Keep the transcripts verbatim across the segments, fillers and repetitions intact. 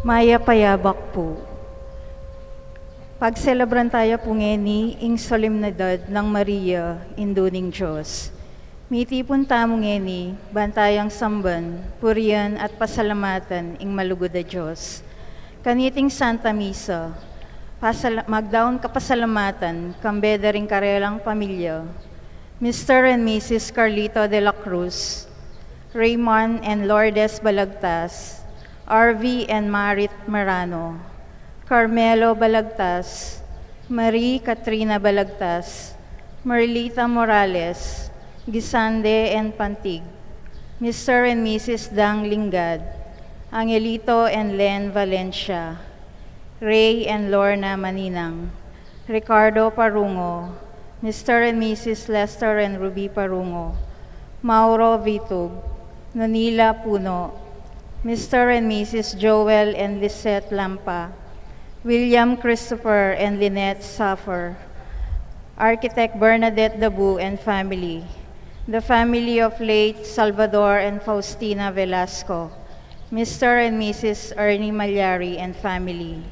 Mayap a yabak pu. Pagselebran taya pu ngeni ing solemnidad nang Maria, Indu ning Dios. Mitipun tamu ngeni, ban tayang samban, purian at pasalamatan ing malugud a Dios. Kaniting Santa Misa, pasala-, magdaun kapasalamatan, kambe da ring karelang pamilya, Mister and Missus Carlito de la Cruz, Raymond and Lourdes Balagtas, R V and Marit Merano, Carmelo Balagtas, Marie Katrina Balagtas, Merlita Morales, Gisande and Pantig, Mister and Missus Dang Lingad, Angelito and Len Valencia, Ray and Lorna Maninang, Ricardo Parungo, Mister and Missus Lester and Ruby Parungo, Mauro Vitug, Nonila Puno, Mister and Missus Joel and Lisette Lampa, William Christopher and Lynette Saffer, Architect Bernadette Dabu and family, the family of late Salvador and Faustina Velasco, Mister and Missus Ernie Malyari and family,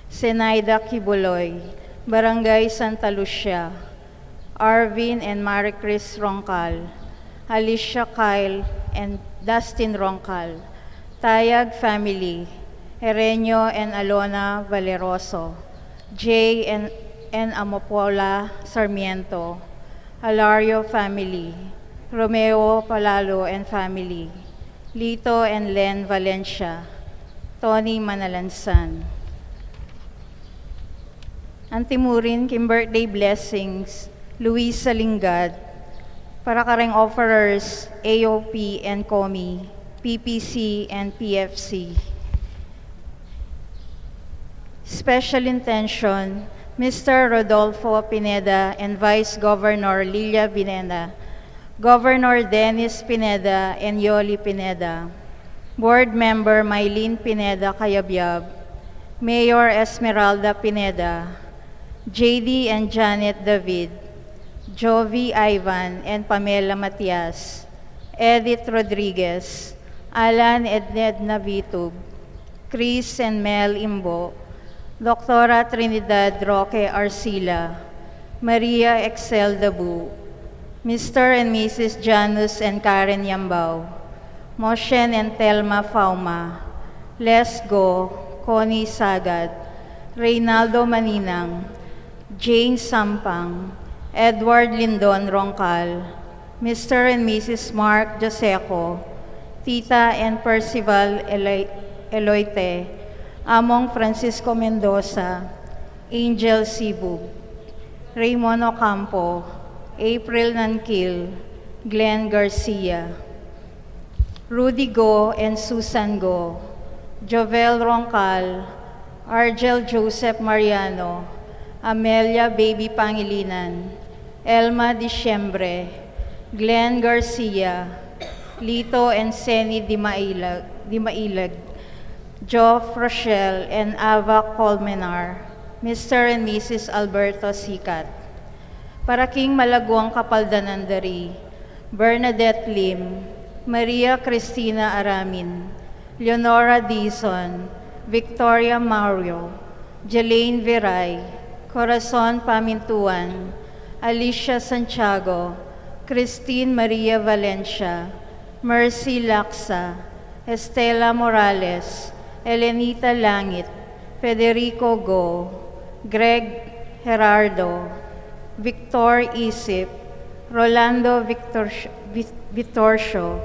Zenaida Kibuloy, Barangay Santa Lucia, Arvin and Marie Chris Roncal, Alicia Kyle and Dustin Roncal, Tayag family, Erenio and Alona Valeroso, Jay and, and Amapola Sarmiento, Alario family, Romeo Palalo and family, Lito and Len Valencia, Tony Manalansan. Antimurin king birthday blessings, Luisa Lingad, para kareng offerers, A O P and COMI, P P C and P F C. Special intention, Mister Rodolfo Pineda and Vice Governor Lilia Pineda, Governor Dennis Pineda and Yoli Pineda, Board Member Mylene Pineda Cayabyab, Mayor Esmeralda Pineda, J D and Janet David, Jovi Ivan and Pamela Matias, Edith Rodriguez, Alan and Edna Vitug, Chris and Mel Imbo, Doktora Trinidad Roque Arcila, Maria Excel Dabu, Mister and Missus Janus and Karen Yambao, Moshen and Telma Fauma, Les Go, Connie Sagad, Reynaldo Maninang, Jane Sampang, Edward Lindon Roncal, Mister and Missus Mark Joseco, Tita and Percival Eloy-, Eloite, Among Francisco Mendoza, Angel Sibug, Raymond Ocampo, April Nankil, Glenn Garcia, Rudy Go and Susan Go, Jovel Roncal, Argel Joseph Mariano, Amelia Baby Pangilinan, Elma Diciembre, Glenn Garcia, Lito and Seni Dimailag, Dimailag, Geoff Rochelle and Ava Colmenar, Mister and Missus Alberto Sicat. Para king malaguang kapaldanan da ri, Bernadette Lim, Maria Cristina Aramin, Leonora Dizon, Victoria Mario, Jelaine Viray, Corazon Pamintuan, Alicia Santiago, Christine Maria Valencia, Mercy Laksa, Estela Morales, Elenita Langit, Federico Go, Greg Gerardo, Victor Isip, Rolando Victor-, Vit-, Vitorcio,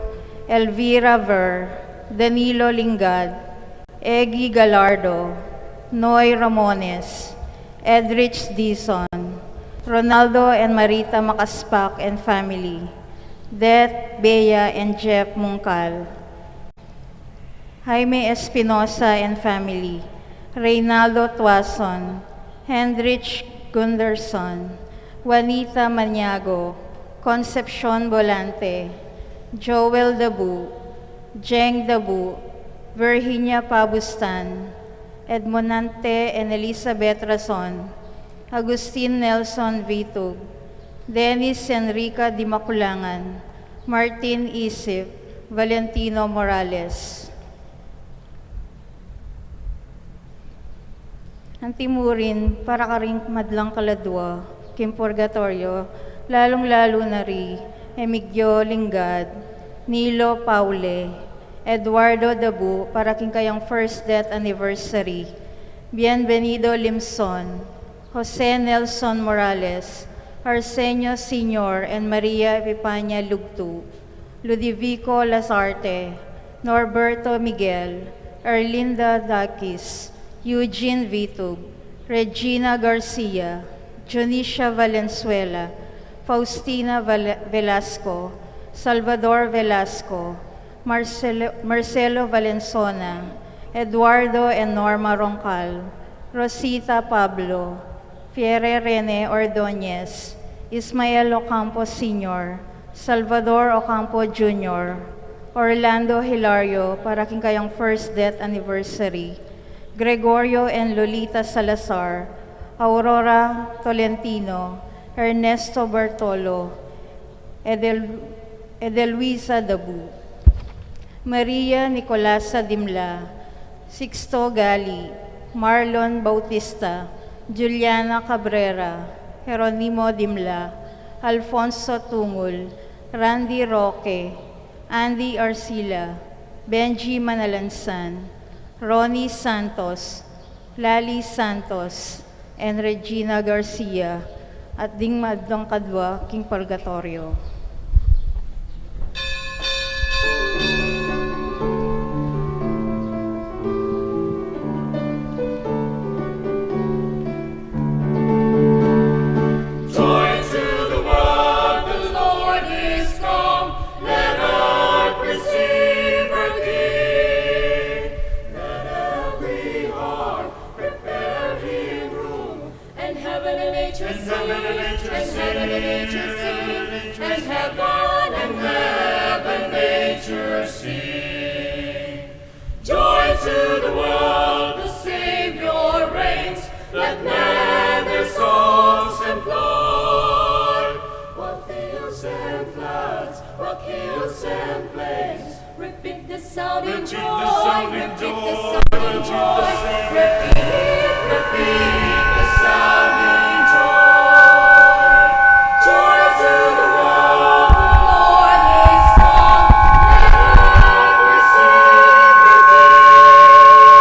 Elvira Ver, Danilo Lingad, Eggy Gallardo, Noy Ramones, Edrich Dizon, Ronaldo and Marita Macaspac and family, Det, Bea and Jeff Mungcal, Jaime Espinosa and family, Reynaldo Tuason, Hendrich Gunderson, Juanita Maniago, Concepcion Volante, Joel Dabu, Jeng Dabu, Virginia Pabustan, Edmonante and Elizabeth Rason, Agustin Nelson Vitug, Dennis Enrica Dimaculangan, Martin Isip, Valentino Morales. Antimurin para karing madlang kaladwa king purgatoryo, lalung-lalu na ri Emigdio Lingad, Nilo Paule, Eduardo Dabu, para king kayang first death anniversary, Bienvenido Limson, Jose Nelson Morales, Arsenio Senior and Maria Epipania Lugtu, Ludovico Lazarte, Norberto Miguel, Erlinda Dakis, Eugene Vitug, Regina Garcia, Junicia Valenzuela, Faustina Val-, Velasco, Salvador Velasco, Marcelo, Marcelo Valensona, Eduardo and Norma Roncal, Rosita Pablo, Pierre Rene Ordonez, Ismael Ocampo Senior, Salvador Ocampo Junior, Orlando Hilario para king kayang first death anniversary, Gregorio and Lolita Salazar, Aurora Tolentino, Ernesto Bartolo, Edel-, Edelwisa Dabu, Maria Nicolasa Dimla, Sixto Gali, Marlon Bautista, Juliana Cabrera, Jeronimo Dimla, Alfonso Tungul, Randy Roque, Andy Arcila, Benji Manalansan, Ronnie Santos, Lali Santos, and Regina Garcia, at ding madlang kadwa king purgatoryo. Joy to the world, the Lord is come. Let earth receive her King. Let every heart prepare him room. And heaven and nature sing, and heaven and nature sing, and heaven and heaven nature sing. Joy to the world, the Savior reigns. Let men their songs employ. What fields and floods, what hills and plains, repeat the sound in joy, repeat the sound in joy, repeat, repeat the sound in joy. Joy to the world, the Lord is come. Let earth receive her King.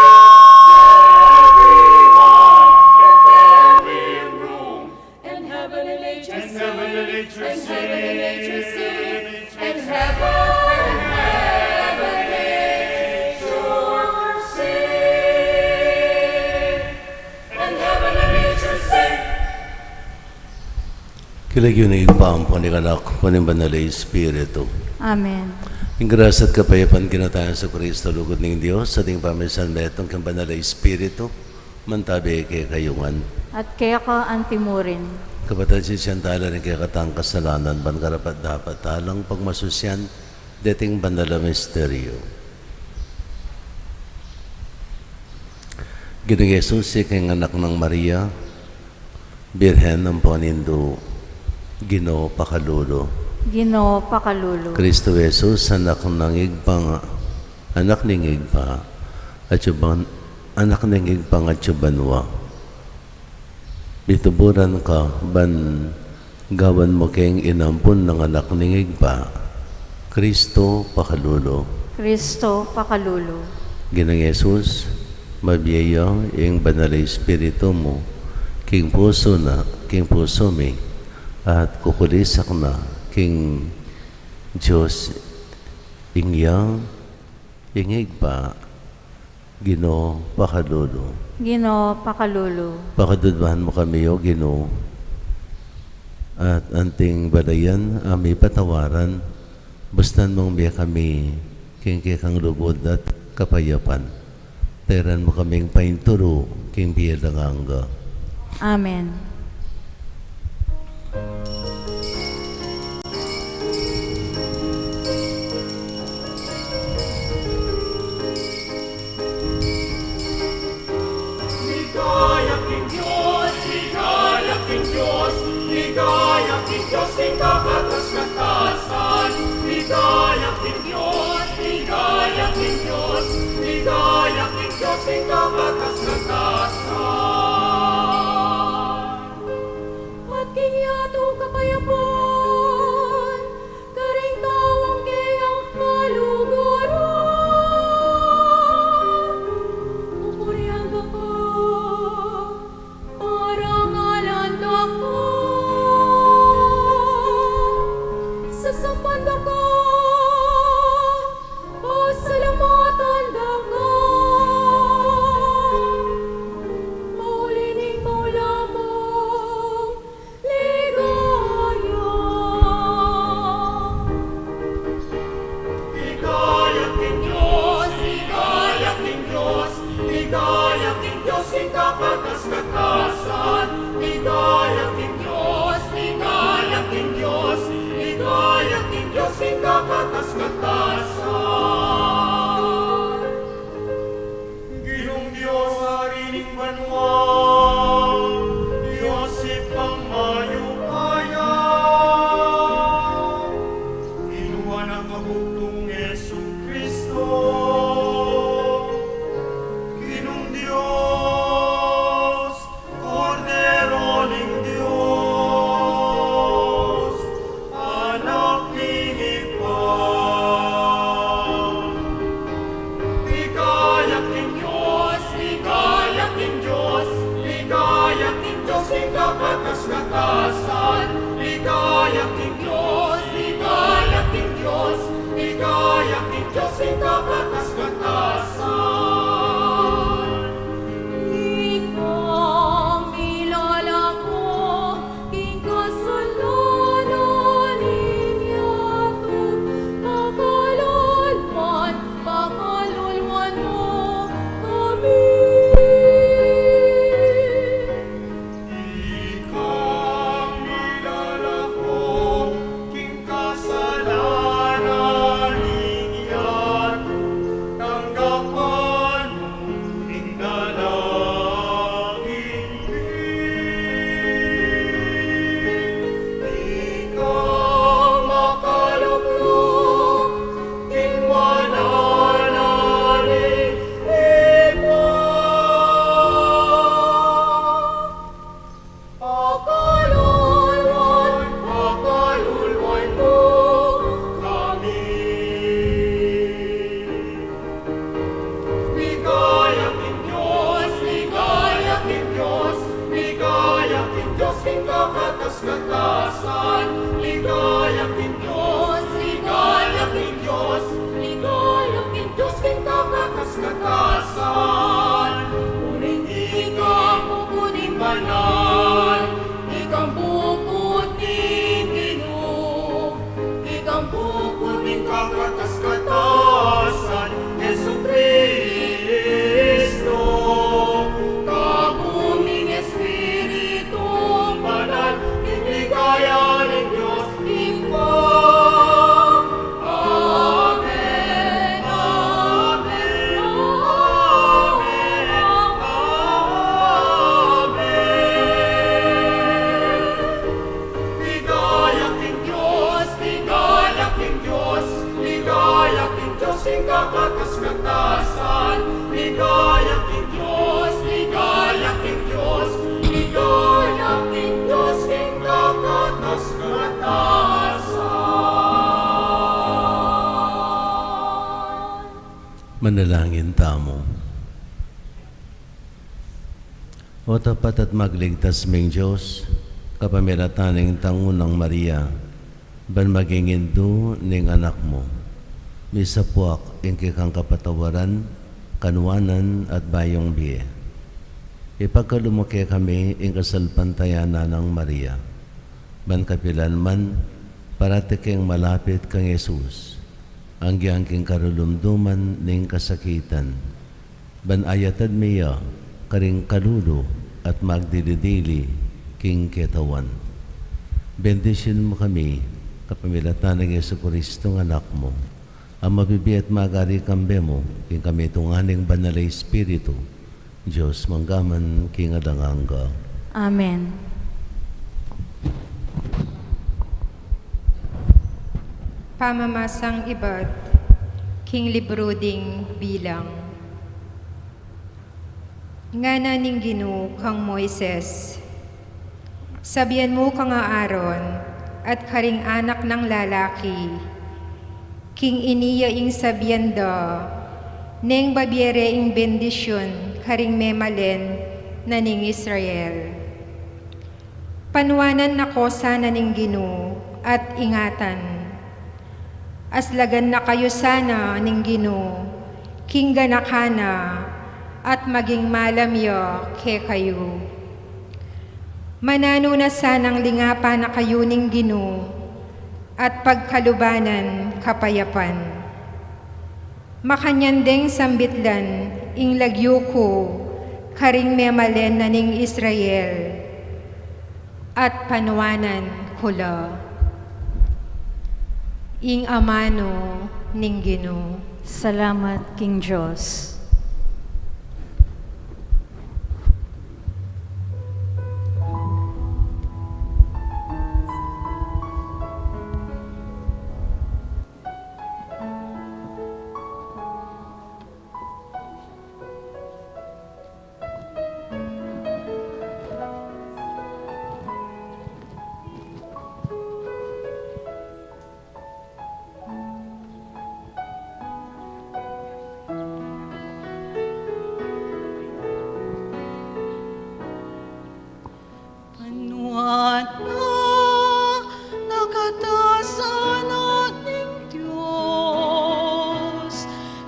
Let every heart prepare him room. And heaven and nature sing, and heaven and nature sing, and heaven and nature sing, and heaven and nature sing, and heaven and nature sing. King lagyu ning Ibpa, ampo ning Anak, ampo ning Banal a Espiritu. Amen. Ing grasya at kapayapan king Ginu tang Jesucristo, lugud ning Dios, at ing pamisan metung king Banal a Espiritu, mantabi kekayu ngan. At keka antimurin. Kapatad, sisian tala ring kekatang kasalanan, ban karapat-dapat talang pagmasusian deting banal a misteryo. Ginung Jesus, ika ing anak nang Maria Birhen, ampo ning Indu, Ginu pakalulu. Ginu pakalulu. Cristo Jesus, anak ning Ibpa, anak ning Ibpa, atyu ban, anak ning Ibpa atyu banua. Bituburan ka ban gawan mu keng inampun nang anak ning Ibpa. Cristo pakalulu. Cristo pakalulu. Ginung Jesus, mabie ya ing Banal a Espiritu mu king pusu na, king pusu mi, at kukulisak na king Dios ing ya ing Ibpa. Ginu pakalulu. Ginu pakalulu. Pakadudwan mu kami, O Ginu, at anting balayan a mipatawaran, bustan mung bie kami king kekang lugud at kapayapan. Tairan mu kaming painturu king bie alang angga. Amen. Ligaya king Dios, ligaya king Dios, ligaya king Dios king kapatas-katasan. Ligaya king Dios, ligaya king Dios, ligaya king Dios king kapatas-katasan. kakatas-katasan. Ligaya king Dios, ligaya king Dios, ligaya king Dios king kakatas-katasan. Ginung Dios, Ari ning banua, Dios Ibpang mayupaya, Ginu, Anak a bugtung, Jesucristo, Ginung Dios, Kordero ning Dios, Anak ning Ibpa. Ligaya king Dios, ligaya king Dios, ligaya king Dios king kakatas-katasan. Ligaya king Dios, ligaya king Dios, ligaya king Dios king kakatas-katasan. Ikang milalako king kasalanan ning yatu, pakalulwan, pakalulwan mu kami. Ikang milalako king kasalanan ning yatu, tanggapan mu ing dalangin mi. Ikang makalukluk king mananan ning Ibpa. Pakalulwan, pakalulwan mu kami. Ligaya king Dios, ligaya king Dios, ligaya king Dios king kakatas-katasan. Ligaya king Dios, ligaya king Dios, ligaya king Dios king kakatas-katasan. Uling ikang bukut ning banal, ikang bukut ning Ginu, ikang bukut ning kakatas-katasan, Jesucristo, kabud ning Espiritu Banal, king ligaya ning Dios Ibpa. Amen, amen, amen, amen. Ligaya king Dios, ligaya king Dios, ligaya king Dios king kakatas-katasan. Ligaya king Dios, ligaya king Dios, ligaya king Dios king kakatas-katasan. Manalangin tamu. O tapat at magligtas ming Dios, kapamilatan ning tangunang Maria, ban maging indu ning Anak mu, misapuak ing kekang kapatawaran, kanuanan at bayung bie. Ipagkalub mu kekami ing kasalpantayanan nang Maria, ban kapilan man parati keng malapit kang Jesus, agyang king karulumduman ning kasakitan, ban ayatad mi ya karing kalulu at magdili-dili king ketawan. Bendisyun mu kami kapamilatan nang Jesucristo nga Anak mu, a mabibie at magari kambe mu, king kamitungan ning Banal a Espiritu, Dios mangga man king alang angga. Amen. Pamamasang ibat king libru ding Bilang. Ngana ning Ginu kang Moises, sabian mu kang Aaron at karing anak nang lalaki, king ini ya ing sabian da, neng babie re ing bendisyun karing memalen na ning Israel. Panuanan na ko sana ning Ginu at ingatan. Aslagan na kayu sana ning Ginu king ganakan na at maging malam ya kekayu. Mananu na sanang lingapan na kayu ning Ginu at pagkaluban na kapayapan. Makanyan deng sambitlan ing lagyu ku karing memalen na ning Israel, at panuanan ku la. Ing amanu ning Ginu. Salamat king Dios. Panuan na, na katasan na ning Dios,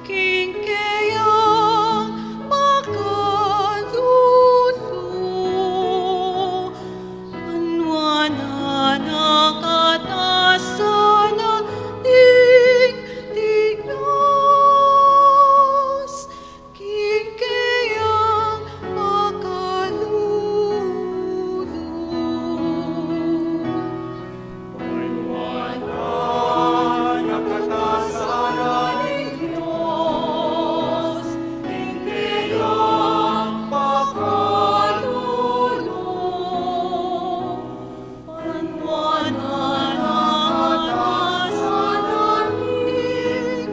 king keyang makalulu. Panuan na, na katasan na ning Dios, king keyang makalulu. Panuan na, na katasan na ning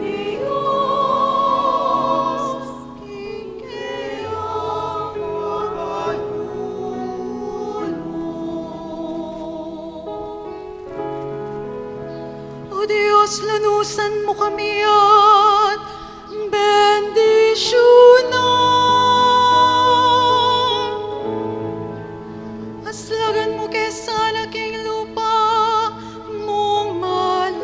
Dios, king keyang makalulu. O Dios, lunusan mu kami at bendisyunan. Aslagan mu ke sana king lupa mung malam,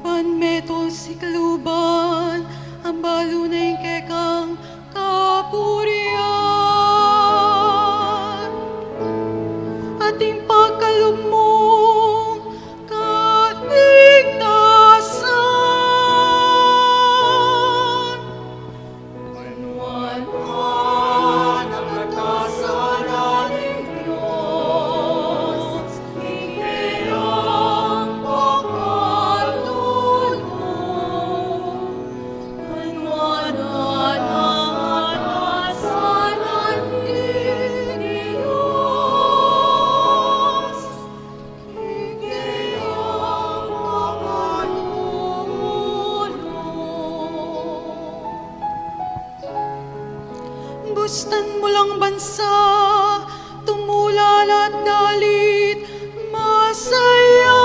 ban metung sikluban a balu na ing kekang kapurian, at ing pagkalub mung kaligtasan. Panuan na, na katasan na ning Dios, king keyang makalulu. Panuan na, na katasan na ning Dios, king keyang makalulu. Bustan mu lang bansa, tumulala at dalit masaya.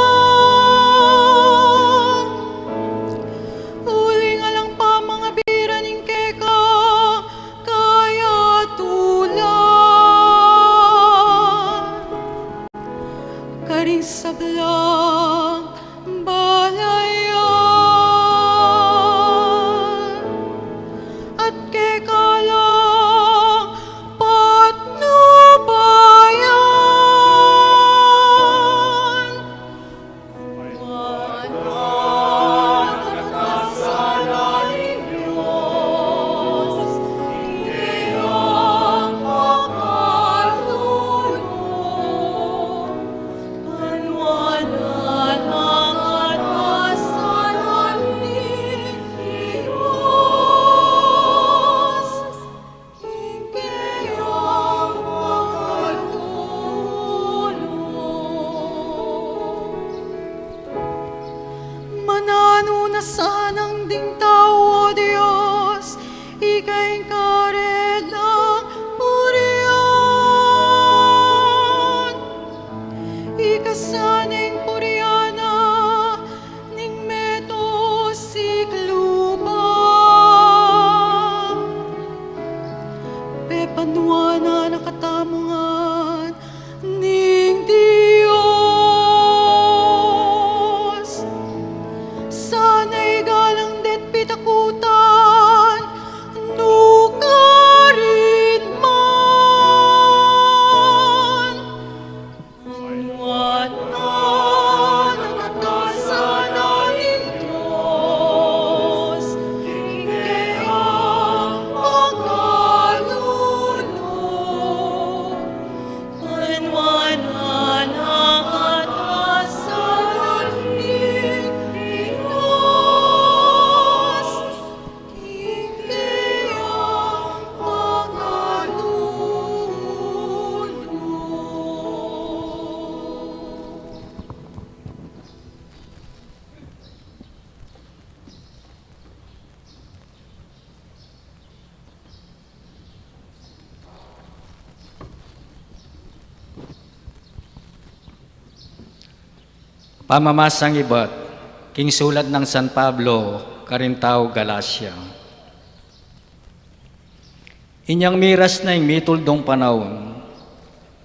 Uling alang pamangabira ning kekang kayatulan, karing sablang balayan, at keka lang patnubayan. Mananu na sanang ding tau, O Dios, ika ing karelang purian. Ika sana ing purian na ning metung sikluban. Pepanuan na katamu ngan ning Dios. Sana igalang deng pit Pamamasang ibat king sulat nang San Pablo karing taga Galacia. Inyang miras na ing mituldung panaun,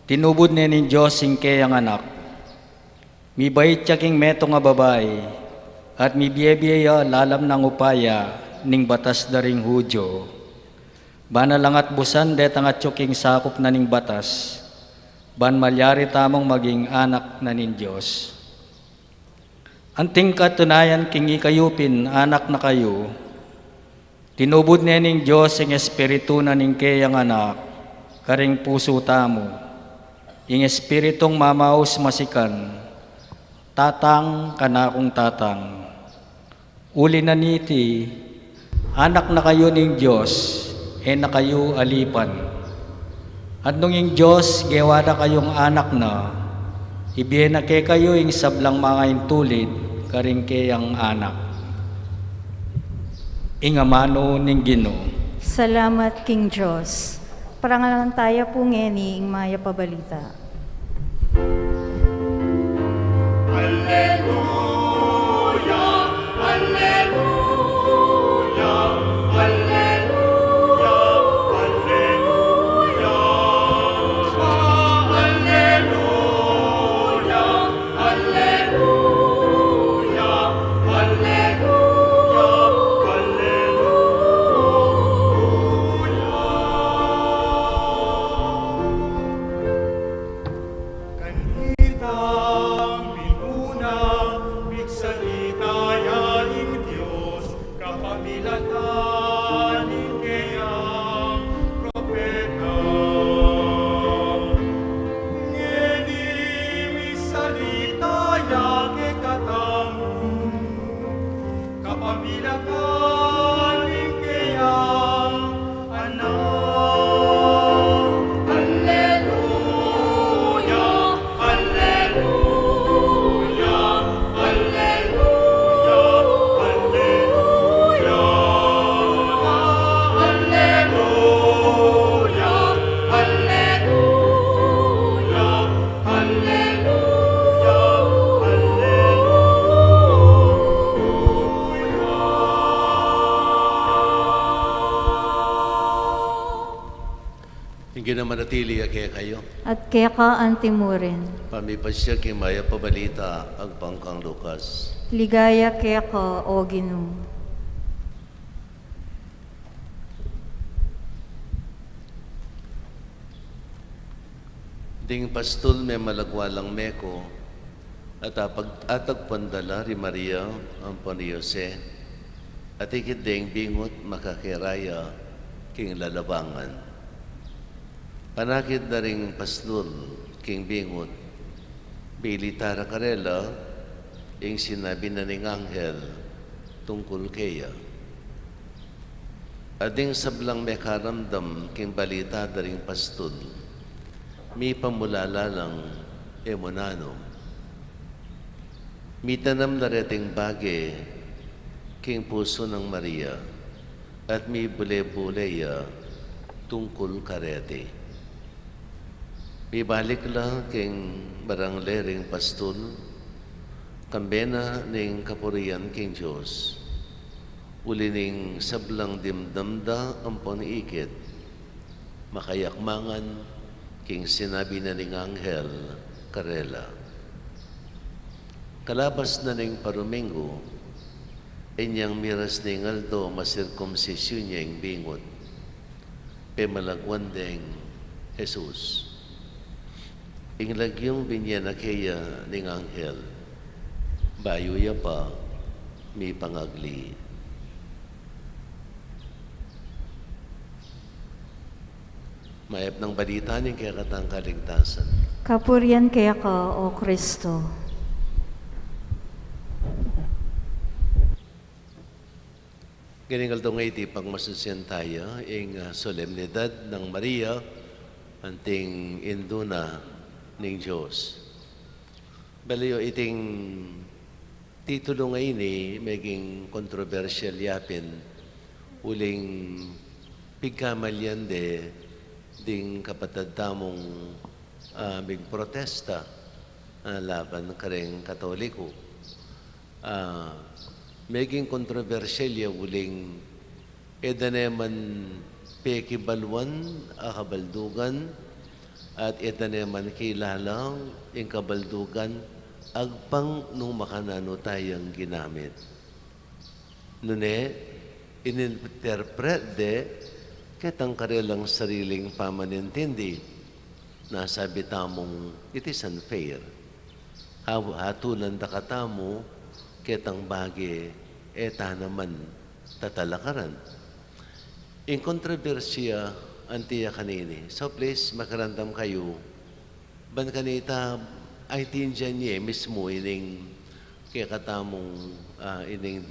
tinubud ne ning Dios ing keyang anak. Mibait ya king metung a babai, at mibie-bie ya lalam nang upaya ning batas da ring Judio. Ban alang atbusan detang atyu king sakup na ning batas, ban malyari tamung maging anak na ning Dios. Anting katunayan, king ikayu pin anak na kayu, tinubud ne ning Dios ing Espiritu na ning keyang anak karing pusu tamu, ing Espiritung mamaus masikan, Tatang, Kanakung Tatang. Uli na niti, anak na kayu ning Dios, e na kayu alipan. At nung ing Dios gewa na kayung anak na, ibie na kekayu ing sablang mangaintulid karing keyang anak. Ing amanu ning Ginu. Salamat king Dios. Parangalan taya pu ngeni ing mayap a balita. Alleluia, alleluia, alleluia, alleluia, alleluia, alleluia, alleluia, alleluia. Kanitang minuna, migsalita ya ing Dios, kapamilatan ning keyang propeta. Ngeni migsalita ya kekatamu, kapamilatan ning keyang Anak. Alleluia, alleluia, alleluia, alleluia. Alleluia, alleluia, alleluia, alleluia. Ing Ginu manatili ya kekayu. At keka antimurin. Pamipasya king mayap a balita agpang kang Lucas. Ligaya keka, O Ginu. Ding pastul memalagwa lang meko, at atag-, atagpuan da la ri Maria ampon i Jose, at ikit deng bingut makakeraya king lalabangan. Panakit na ring pastul king bingut, bilita ra karela ing sinabi na ning anghel tungkul keya. At ding sablang mekaramdam king balita da ring pastul, mipamulala lang e mu nanu. Mitanam la reting bage king pusu nang Maria, at mibule-bule ya tungkul kareti. Mibalik la king barangle ring pastul, kambe na ning kapurian king Dios, uli ning sablang dimdam da ampon ikit, makayakmangan king sinabi na ning anghel karela. Kalabas na ning paruminggu, inyang miras ning aldo masirkumsisyun ya ing bingut, pemalagwan deng Jesus. Ing lagyung binye na keya ning anghel, bayu ya pa mipangagli. Mayap nang balita ning kekatang kaligtasan. Kapurian keka, O Kristo. Ngening aldo ngeni, pagmasusian taya ing, ah, solemnidad nang Maria, anting Indu na ning Dios. Balayu iting titulu ngeni, meging kontrobersyal ya pin, uling pigkamalian de ding kapatad tamung, ah, migprotesta. ah, laban kareng Katoliko. Ah, meging kontrobersyal ya uling e da ne man pekibaluan a kabaldugan at e da ne man kilala ing kabaldugan agpang nung makananu tayang ginamit. Nune, ininterpret de ketang karelang sariling pamanintindi. Nasabi tamung, "It is unfair. Ha-, hatulan da katamu ketang bage e ta naman tatalakaran." Ing kontrobersiya anti ya kanini. So please, makiramdam kayu. Ban kanita, aintindian ye mismu ining kekatamung, ah, ining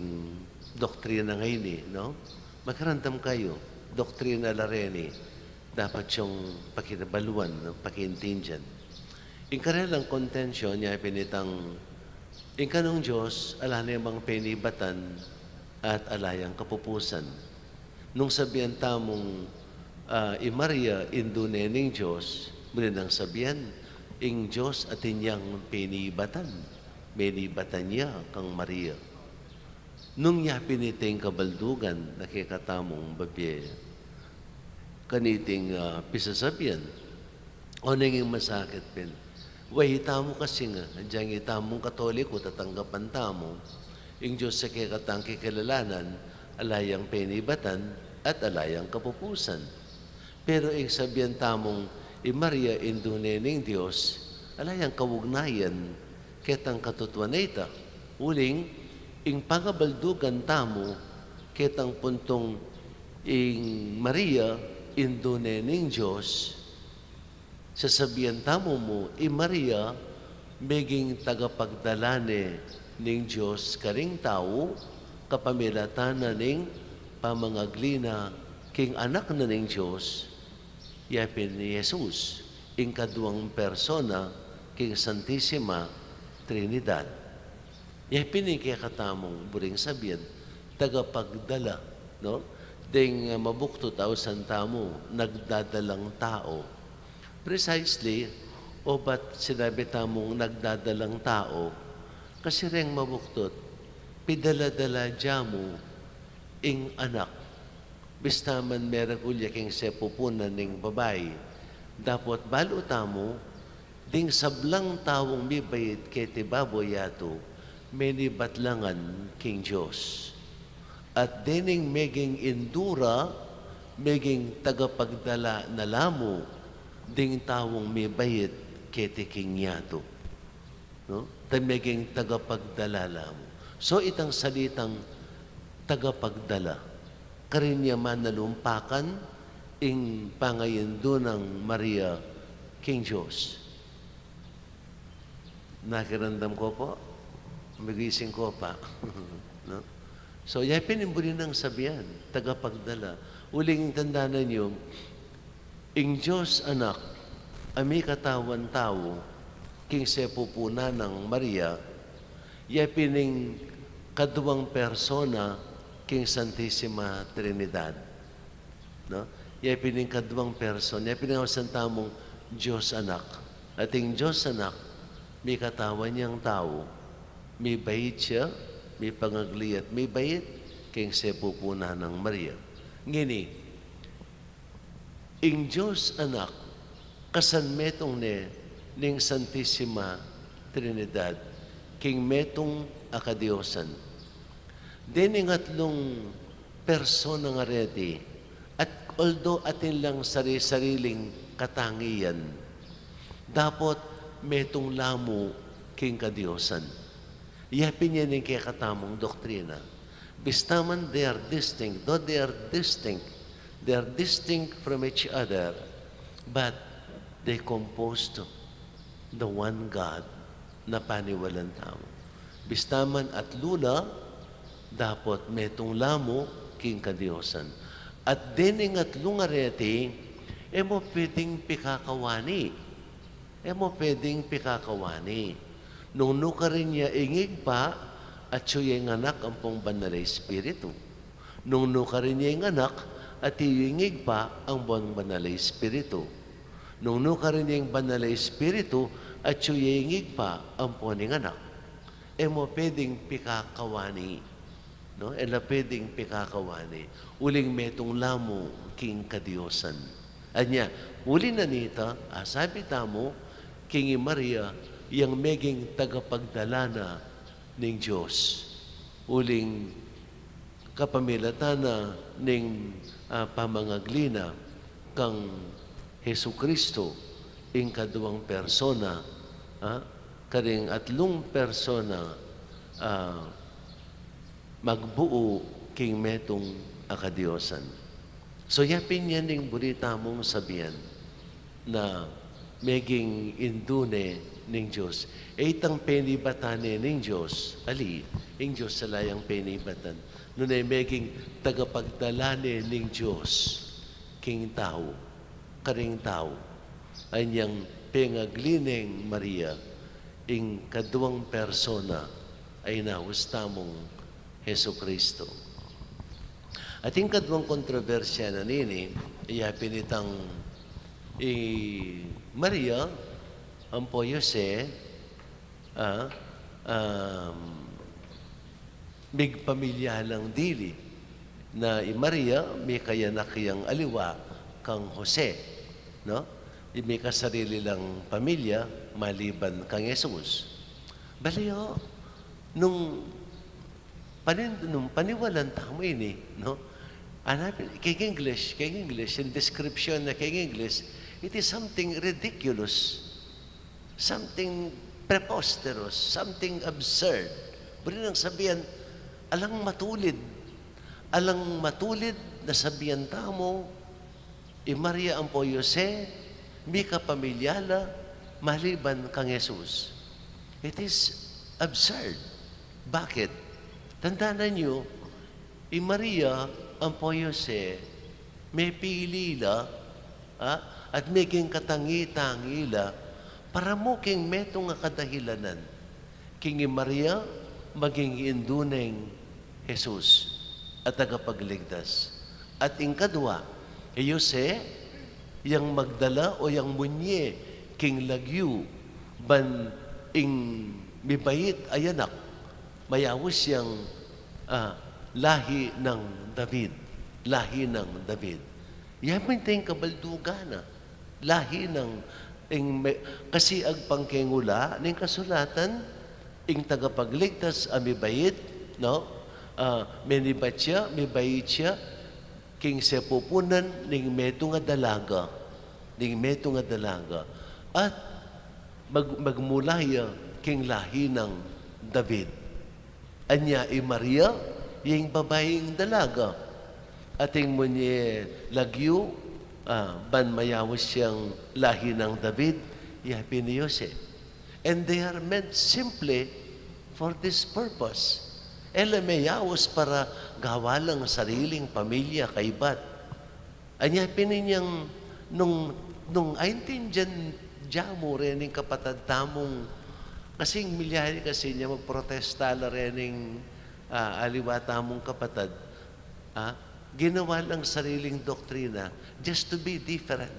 doktrina ngeni, no? Makiramdam kayu, doktrina la reni, dapat yung pakibaluan, no? Pakiintindian. Ing karelang kontensyon ya pin itang, ing kanung Dios, ala ne mang penibatan at ala yang kapupusan. Nung sabian tamung, ah, i Maria, indu ne ning Dios, muli nang sabian, ing Dios atin yang penibatan, penibatan ya kang Maria. Nung ya pin iting kabaldugan na kekatamung babie, kaniting, ah, pisasabian, o nenging masakit pin. Wa itamu kasi nga, diyang itamung Katoliko, tatanggapan tamu ing Dios a kekatang kikilalanan, ala yang penibatan at ala yang kapupusan. Pero ing sabian tamung i Maria indu ne ning Dios, ala yang kaugnayan ketang katutuan a ita. Uling, ing pangabaldugan tamu ketang puntung ing Maria indu ne ning Dios, sasabian tamu mu, i Maria, meging tagapagdala ne ning Dios karing tau, kapamilatan na ning pamangagli na king Anak na ning Dios, ya pin i Jesus, ing kaduang persona king Santisima Trinidad. Ya pin ing kekatamung buring sabian, tagapagdala, no? Deng, ah, mabuktut ausan tamu, nagdadalang tau. Precisely, obat sinabi tamung nagdadalang tau, kasi reng mabuktut, pidala-dala ya mu ing Anak. Bista man meragul ya king sepupunan ning babai. Dapot balu tamu, ding sablang taung mibait keti babo yatu, menibat la ngan king Dios. At dening meging indu ra, meging tagapagdala na la mu, ding taung mibait keti king yatu. No? At meging tagapagdala la mu. So, itang salitang tagapagdala, karin ya manalumpakan ing pangaindu nang Maria king Dios. Nakiramdam ko po, migising ko pa. No? So, ya pin ing buri nang sabian, tagapagdala. Uling tandanan yu, ing Dios Anak, a mikatawan tau, king sepupunan nang Maria, ya pin ing kaduang persona king Santisima Trinidad. No? Ya pin ing kaduang persona, ya pin ing ausan tamung Dios Anak. At ing Dios Anak, mikatawan yang tau, mibait ya, mipangagli at mibait, king sepupunan nang Maria. Ngeni, ing Dios Anak, kasanmetung ne ning Santisima Trinidad, king metung a kadiosan. Dening atlung persona nga reti, at although atin lang sari-sariling katangian, dapot metung la mu king kadiosan. Ya pin yan ing kekatamung doktrina. Bista man they are distinct, though they are distinct, they are distinct from each other, but they composed the one God na paniwalan tamu. Bista man atlu la, dapot metung la mu king kadiosan. At dening atlu nga reti, e mu pwedeng pikakawani. E mu pwedeng pikakawani. Nung nukarin ya ing Ibpa, atyu ya ing Anak ampong Banal a Espiritu. Nung nukarin ya ing Anak, atyu ya ing Ibpa ampong Banal a Espiritu. Nung nukarin ya ing Banal a Espiritu, atyu ya ing Ibpa ampo ning Anak. E mo pwedeng pikakawani, no? E la pwedeng pikakawani. Uling metung la mu king kadiosan. Anya, uli na nita, asabi tamu, king i Maria, yang meging tagapagdala na ning Dios. Uling kapamilatan na ning, ah, pamangagli na kang Jesucristo, ing kaduang persona, ah, karing atlung persona, ah, magbuu king metung a kadiosan. So, yapin yan ing buri tamung sabian na meging indu ne ning Dios. E itang penibatan ne ning Dios, ali, ing Dios ala yang penibatan. Nune meging tagapagdala ne ning Dios king tau, karing tau. Anyang pengagli neng Maria, ing kaduang persona a inaus tamung Jesucristo. At ing kaduang kontrobersiya na nini, yapin itang i Maria ampo Jose, ah, um, migpamilya lang dili, na i Maria, mikayanak yang aliwa kang Jose, no? Mikasarili lang pamilya, maliban kang Jesus. Bale, o, nung panin-, nung paniwalan tamu ini, no? Hanapin, king English, king English, in description na king English, it is something ridiculous, something preposterous, something absurd. Buri nang sabian, alang matulid, alang matulid na sabian tamu, i Maria ampo Jose, mikapamilya la, maliban kang Jesus. It is absurd. Bakit? Tandanan yu, i Maria ampo Jose, mepili la, ah, at meging katangi-tangi la, para mu king metung a kadahilanan. King i Maria, maging indu neng Jesus a tagapagligtas. At ing kadwa, i Jose, yang magdala o yang munye king lagyu, ban ing mibait a anak, mayaus yang, ah, lahi nang David, lahi nang David. Yapin ing kabaldugan na, lahi nang, ing me-, kasi agpang keng ula ning kasulatan, ing tagapagligtas a mibait, no? Ah, menibat ya, mibait ya, king sepupunan ning metung a dalaga, ning metung a dalaga, at mag-, magmula ya king lahi nang David. Anya i Maria, ing babaing dalaga, at ing munye lagyu, ah, ban mayaus yang lahi nang David, yapin i Jose. And they are meant simply for this purpose. E la meyaus para gawa lang sariling pamilya kaybat. Anya pin inyang nung, nung aintindian ya mu rening kapatad tamung, kasi milyari kasi inya magprotesta la rening, ah, aliwa tamung kapatad. Ah, ginawa lang sariling doktrina just to be different.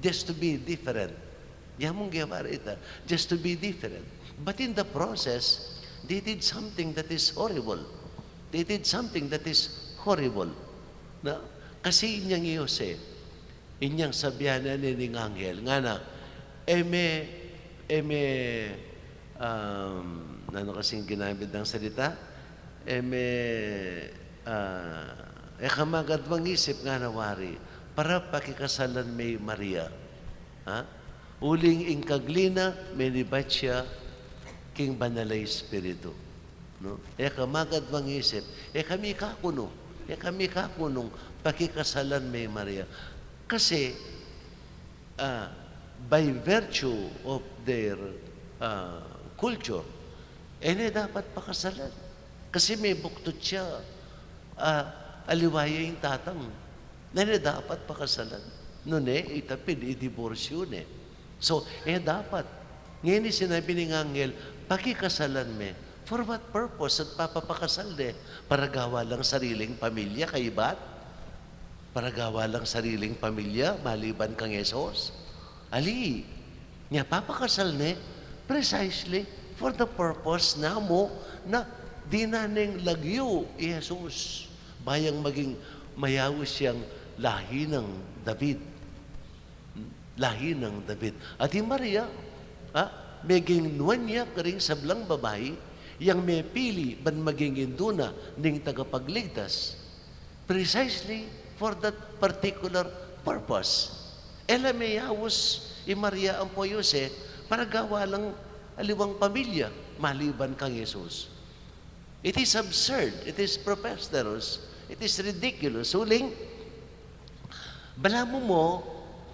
Just to be different. Ya mung ginawa reta, just to be different. But in the process, they did something that is horrible. They did something that is horrible. Na? Kasi inyang i Jose, inyang sabian na ning anghel, ngana, e me, e me, um, nanu kasing ginamit nang salita? E me, ah, e ka magadwang isip, ngana wari, para pakikasalan me i Maria. Ha? Uling ing kagli na, menibat ya king Banal a Espiritu. No? E ka magadwang isip, e ka mikakunu, e ka mikakunung pakikasalan me i Maria. Kasi, ah, by virtue of their, ah, culture, e ne dapat pakasalan. Kasi mebuktut ya, ah, aliwa ya ing tatang. E ne dapat pakasalan. Nune, ita pin, idiborsyu ne. So, e dapat. Ngeni sinabi ning anghel, pakikasalan me. For what purpose? At papapakasal ne? Para gawa lang sariling pamilya, kaybat? Para gawa lang sariling pamilya, maliban kang Jesus? Ali, nya papakasal ne precisely for the purpose na mu na dinan neng lagyu i Jesus. Ba yang maging mayaus yang lahi nang David. Lahi nang David. At i Maria, ha, meging nuan ya karing sablang babai, yang mepili ban maging indu na ning tagapagligtas. Precisely for that particular purpose. E la meyaus i Maria ampo Jose para gawa lang aliwang pamilya maliban kang Jesus. It is absurd, it is preposterous, it is ridiculous. Uling, balamu mu,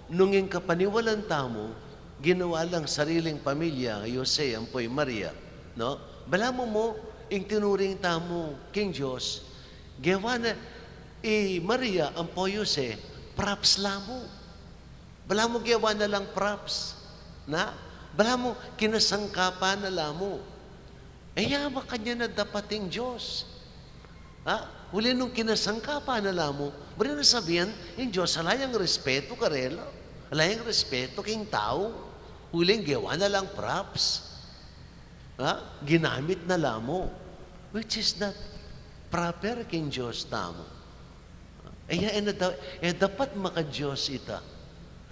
nung ing kapaniwalan tamu, ginawa lang sariling pamilya i Jose ampo i Maria, no? Balamu mu, ing tinuring tamu king Dios, gewa na i Maria ampo i Jose, props la mu. Balamu gewa na lang props. Na? Balamu kinasangkapan na la mu. E ya makanyan na dapat ing Dios. Ha? Uli nung kinasangkapan na la mu, buri na sabian, ing Dios ala yang respetu karela. Ala yang respetu king tau. Uli gewa na lang props. Ha? Ginamit na la mu. Which is not proper king Dios tamu. E ya, e na da-, e dapat maka-Dios ita.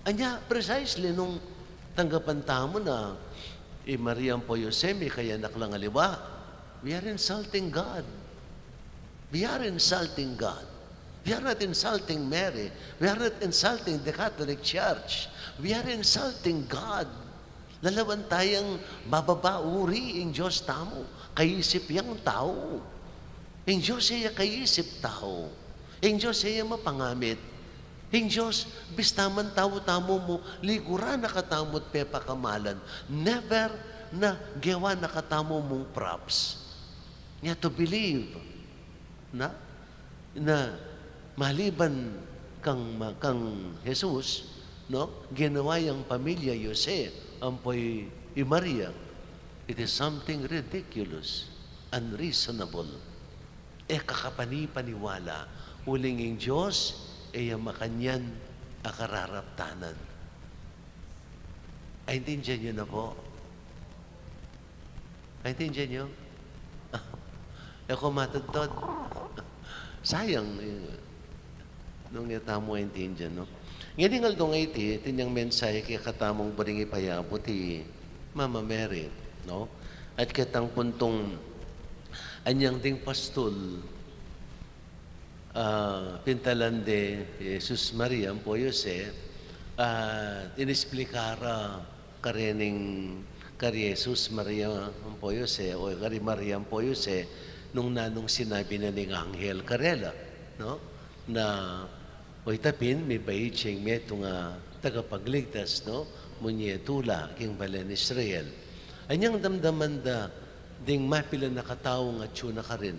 Anya, precisely, nung tanggapan tamu na i Maria ampo Jose, mikayanak lang aliwa, we are insulting God. We are insulting God. We are not insulting Mary. We are not insulting the Catholic Church. We are insulting God. Lalawan tayang mababa uri ing Dios tamu, kaisip yang tau. Ing Dios e ya kaisip tau. Ing Dios e ya mapangamit. Ing Dios, bista man tau tamu mu, liguran na katamu at pepakamalan. Never na gewa na katamu mung props. Nya to believe na, na maliban kang ma-, kang Jesus, no? Ginawa yang pamilya i Jose, ampo i, i Maria. It is something ridiculous, unreasonable. E ka kapanipaniwala, uling ing Dios, e ya makanyan a kararaptanan. Aintindian yu na pu? Aintindian yu? E ku matudtud. Sayang, e, nung e tamu aintindian, no? Ngeni ing aldo ngeni, atin yang mensahe kekatamung buring ipayabut i Mama Mary, no? At ketang puntung anyang ding pastul, ah, pintalan de Jesus Maria ampo Jose, ah, inisplika ra karening kari Jesus Maria ampo Jose, o kari Maria ampo Jose, nung nanung sinabi na ning anghel karela, no? Na, o itapin, mibait ya ing metung a tagapagligtas, no? Munye tula king balen Israel. Anyang damdaman da ding mapilan a katau a atyu na karin,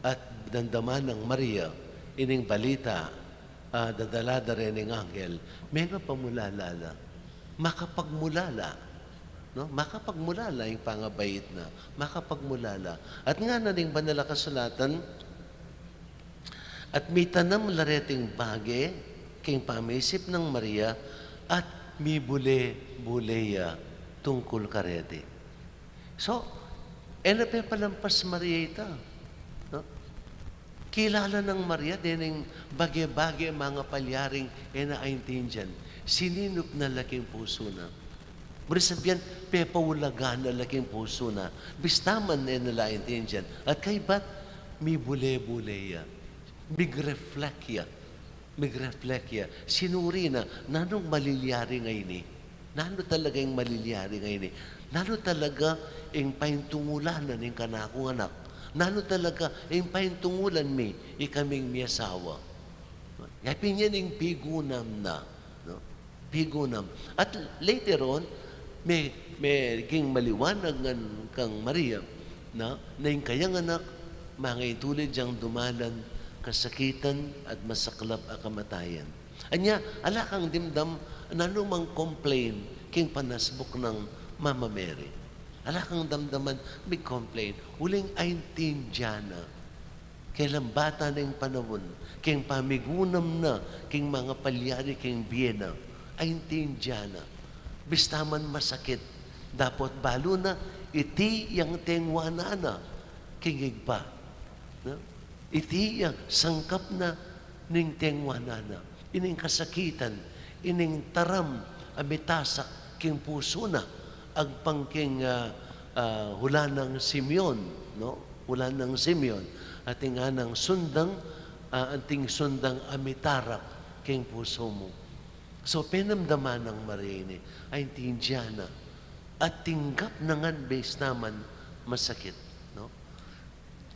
at damdaman nang Maria ining balita a dadala da reng anghel, mengapamulala la. Makapagmulala, no? Makapagmulala ing pangabait na. Makapagmulala. At ngana ning Banal a Kasulatan, at mitanam la reting bage king pamisip nang Maria, at mibule-bule ya tungkul kareti. So, e na pepalampas Maria ita, no? Kilala nang Maria dening bage-bage mangapalyaring e na aintindian. Sininup na la king pusu na. Buri sabian, pepaulagan na la king pusu na. Bista man e na la aintindian. At kaybat, mibule-bule ya. Migreflect ya. Migreflect ya, sinuri na, nanung malilyari ngeni? Nanu talaga ing malilyari ngeni? Nanu talaga ing paintungulan na ning kanakung anak? Nanu talaga ing paintungulan mi, ikaming miasawa? Ya pin yan ing pigunam na, no? Pigunam. At later on, me-, meging maliwanag ngan kang Maria na, na ing kayang anak, mangaitulid yang dumalan, kasakitan, at masaklap a kamatayan. Anya, ala kang dimdam, nanu mang complain, king panasbuk nang Mama Mary. Ala kang damdaman, mig-complain, uling aintindian na. Kelambatan na ing panaun, king pamigunam na, king mangapalyari, king bie na, aintindian na. Bista man masakit, dapot balu na, iti yang tengwanan na king Ibpa. No? Iti yang sangkap na ning tengwanan na. Ining kasakitan, ining taram a mitasak king pusu na, agpang king, ah, ah, hula nang Simeon, no? Hula nang Simeon, ating anang sundang, ah, ating sundang a mitarak king pusu mu. So, penamdaman nang Maria ini, aintindian na, at tinggap na ngan bista man masakit, no?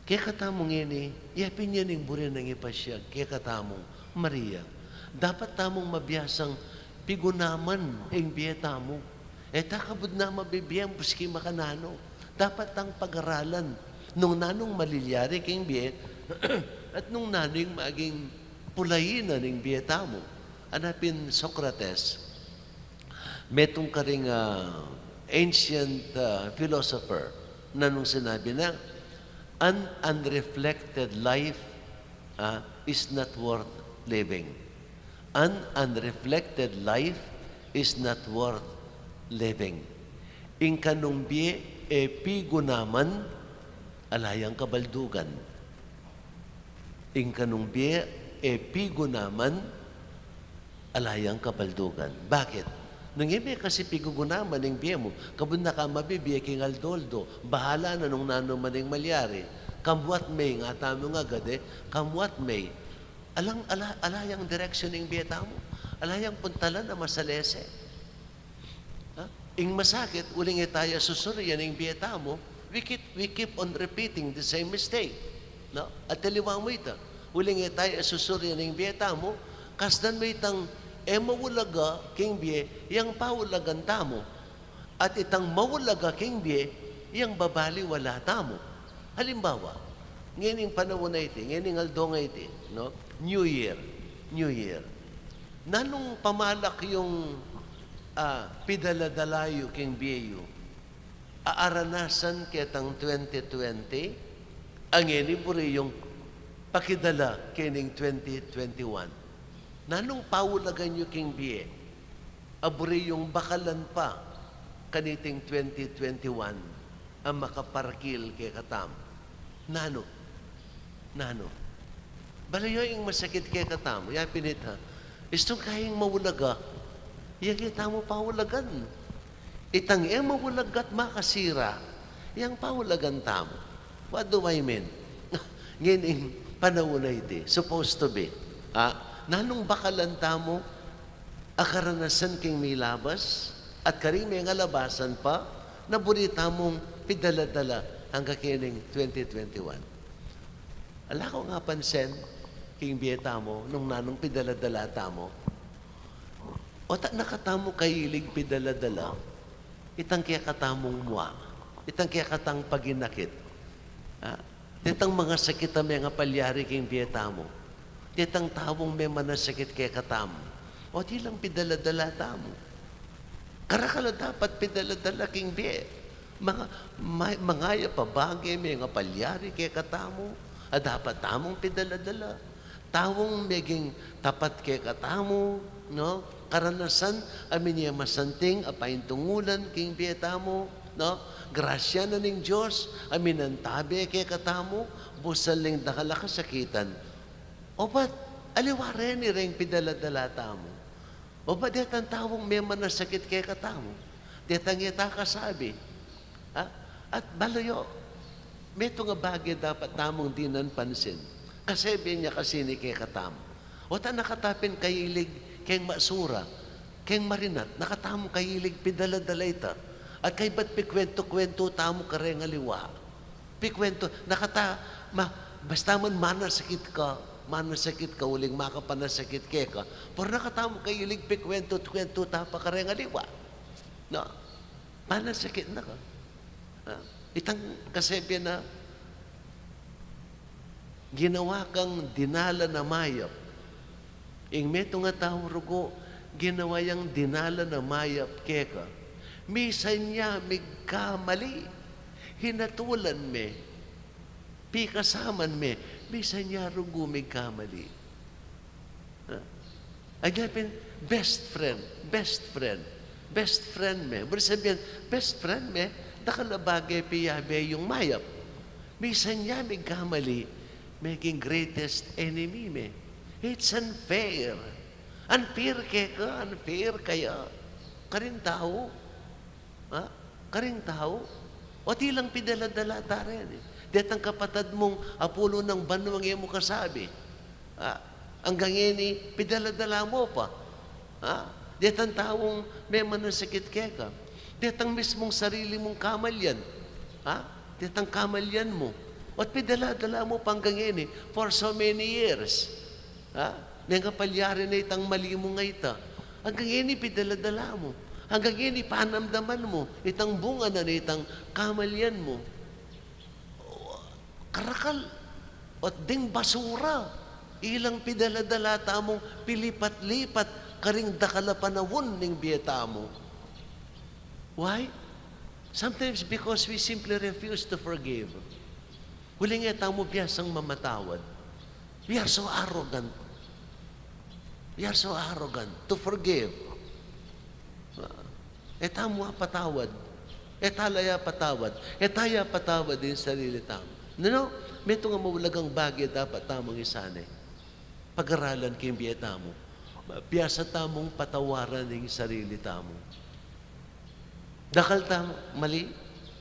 Kekatamu ngeni, yapin ya ning buri nang ipasiag kekatamung Maria. Dapat tamung mabiasang pigunaman ing bie tamu. E ta kabud na mabibie maski makananu. Dapat tang pagaralan nung nanung malilyari king bie at nung nanu ing maging pulayi na ning bie tamu. Anapin Socrates, metung karing, ah, ancient, ah, philosopher, nanung sinabi na, "An unreflected life, ah, is not worth living. An unreflected life is not worth living." Ing kanung bie e pigunaman, ala yang kabaldugan. Ing kanung bie e pigunaman, ala yang kabaldugan. Bakit? Nung e me kasi pigugunaman ing bie mu, kabud na ka mabibie king aldo-aldo, bahala na nung nanu man ing malyari. Come what may, nga tamu nga gade, come what may. Alang, ala, ala yang direksyon ing bie tamu. Ala yang puntalan a masalese. Ha? Ing masakit, uling e taya susurian ing bie tamu, we keep, we keep on repeating the same mistake. No? At aliwa mu ita, uling e taya susurian ing bie tamu, kasdan mu itang e maulaga king bie, yang paulagan tamu. At itang maulaga king bie, yang babaliwala tamu. Halimbawa, ngening panaun a iti, ngening aldo a iti, no? New Year. New Year. Nanung pamalak yung, ah, pidala-dala yu king bie yu a aranasan ketang twenty twenty, a ngeni buri yung pakidala kening twenty twenty-one? Nanung paulagan yu king bie a buri yung bakalan pa kaniting twenty twenty-one a makaparkil kekatamu? Nanu? Nanu? Balayu ing masakit kekatamu, yapin ita, istung kayang maulaga, yang e tamu paulagan. Itang e maulaga at makasira, yang paulagan tamu. What do I mean? Ngening panaun a iti, supposed to be, ah, nanung bakalan tamu a karanasan king milabas, at karing mengalabasan pa, na buri tamung pidala-dala angga kening twenty twenty-one? Ala kung apansin king bie tamu, nung nanung pidala-dala tamu. O't na katamu kailig pidala-dala itang kekatamung mua, itang kekatang paginakit. Ah, detang mangasakit a mengapalyari king bie tamu. Detang taung memanasakit kekatamu. O't ilang pidala-dala tamu. Karakal a dapat pidala-dala king bie. Manga, ma-, mangayap a bage mengapalyari kekatamu a dapat tamung pidala-dala. Taung meging tapat kekatamu, no? Karanasan a minie masanting a paintungulan king bie tamu, no? Grasya na ning Dios a minantabe kekatamu, busal ning dakal a kasakitan. Obat, aliwa reni reng pidala-dala tamu. Obat detang taung memanasakit kekatamu, detang e ta kasabi. Ha? At balayu, metung a bage dapat tamung dinan pansin. Kasabian ya kasi ini kekatamu. O't na kata pin kailig keng masura, keng marinat, na katamu kailig pidala-dala ita. At kaybat pikwentu-kwentu tamu kareng aliwa. Pikwentu, na kata, ma-, basta man manasakit ka, manasakit ka, uling makapanasakit keka. Pero na katamu kailig pikwentu-kwentu ta pa kareng aliwa. No? Manasakit na ka. Ha? Itang kasabian na, ginawa kang dinalan a mayap. Ing metung a tau rugu, ginawa yang dinalan a mayap keka. Misan ya migkamali, hinatulan me, pikasaman me, misan ya rugu migkamali. Ha? Anya pin, best friend, best friend. Best friend me. Buri sabian, best friend me, dakal a bage piyabe yung mayap. Misan ya migkamali, meging greatest enemy me. It's unfair. Unfair keka, unfair kaya. Karing tau. Ha? Karing tau. O tilang pidala-dala ta rin e. Detang kapatad mung apulo nang banua e mu kasabi. Ha? Anggang ini, pidala-dala mu pa. Ha? Detang taung memanasakit keka. Detang mismung sarili mung kamalian. Ha? Detang kamalian mu. At pidala-dala mu pa anggang ini for so many years. Ha? Mengapalyari na itang mali mu ngeni. Anggang ini pidala-dala mu. Anggang ini panamdaman mu itang bunga na nitang kamalian mu. Karakal, at ding basura, ilang pidala-dala tamung pilipat-lipat karing dakal a panaun ning bie tamu. Why? Sometimes because we simply refuse to forgive. Uling e tamu biasang mamatawad. We are so arrogant. We are so arrogant to forgive. Ah, e tamu apatawad. E ta la ya patawad. E ta ya patawad ing sarili tamu. Nanu? Metung a maulagang bage dapat tamung isane. Pagaralan king bie tamu. Biasa tamung patawaran ing sarili tamu. Dakal ta mali,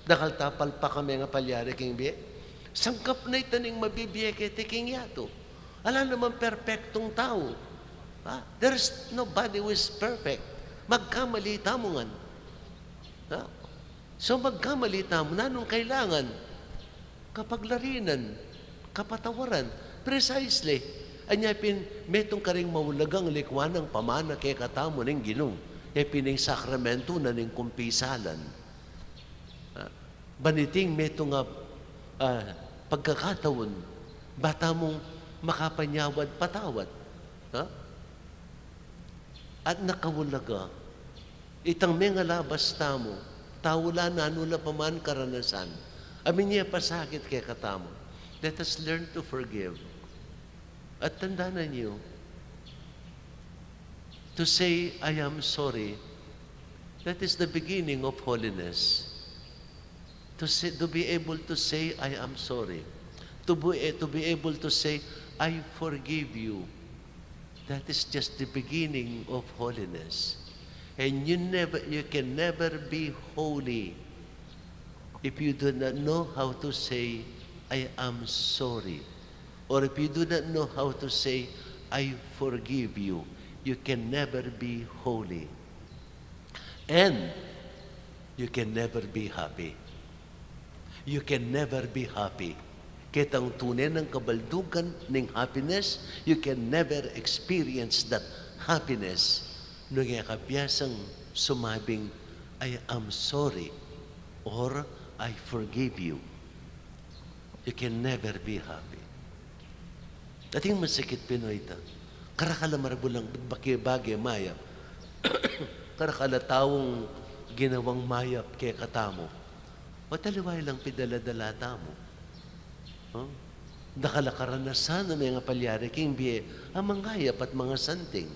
dakal ta palpak a mengapalyari king bie. Sangkap na ita ning mabibie keti king yatu. Ala namang perpektung tau. Ha? There's nobody who is perfect. Magkamali tamu ngan. Ha? So, magkamali tamu, nanung kailangan? Kapaglarinan, kapatawaran. Precisely. Anya pin, metung karing maulagang likuan a pamana kekatamu ning Ginu. E pin ing sakramentu na ning kumpisalan. Ah, ban iting metung a, ah, pagkakataun, ba tamung makapanyawad patawad. Ha? At nakaulaga, itang mengalabas tamu, tau la nanu la paman karanasan, a minie pasakit kekatamu. Let us learn to forgive. At tandanan yu, to say, "I am sorry," that is the beginning of holiness. To say, to be able to say, "I am sorry." To be, to be able to say, "I forgive you." That is just the beginning of holiness. And you never, you can never be holy if you do not know how to say, "I am sorry." Or if you do not know how to say, "I forgive you," you can never be holy. And you can never be happy. You can never be happy. Ketang tune nang kabaldugan ning happiness, you can never experience that happiness nung e ka biasang sumabing, "I am sorry," or, "I forgive you." You can never be happy. Ating masakit pin o ita. Karakal a maragul a bage-bage mayap. Karakal a taung ginawang mayap kekatamu. O taliwa ilang pidala-dala tamu. Huh? Dakal a karanasan a mengapalyari king bie a mangayap at mangasanting.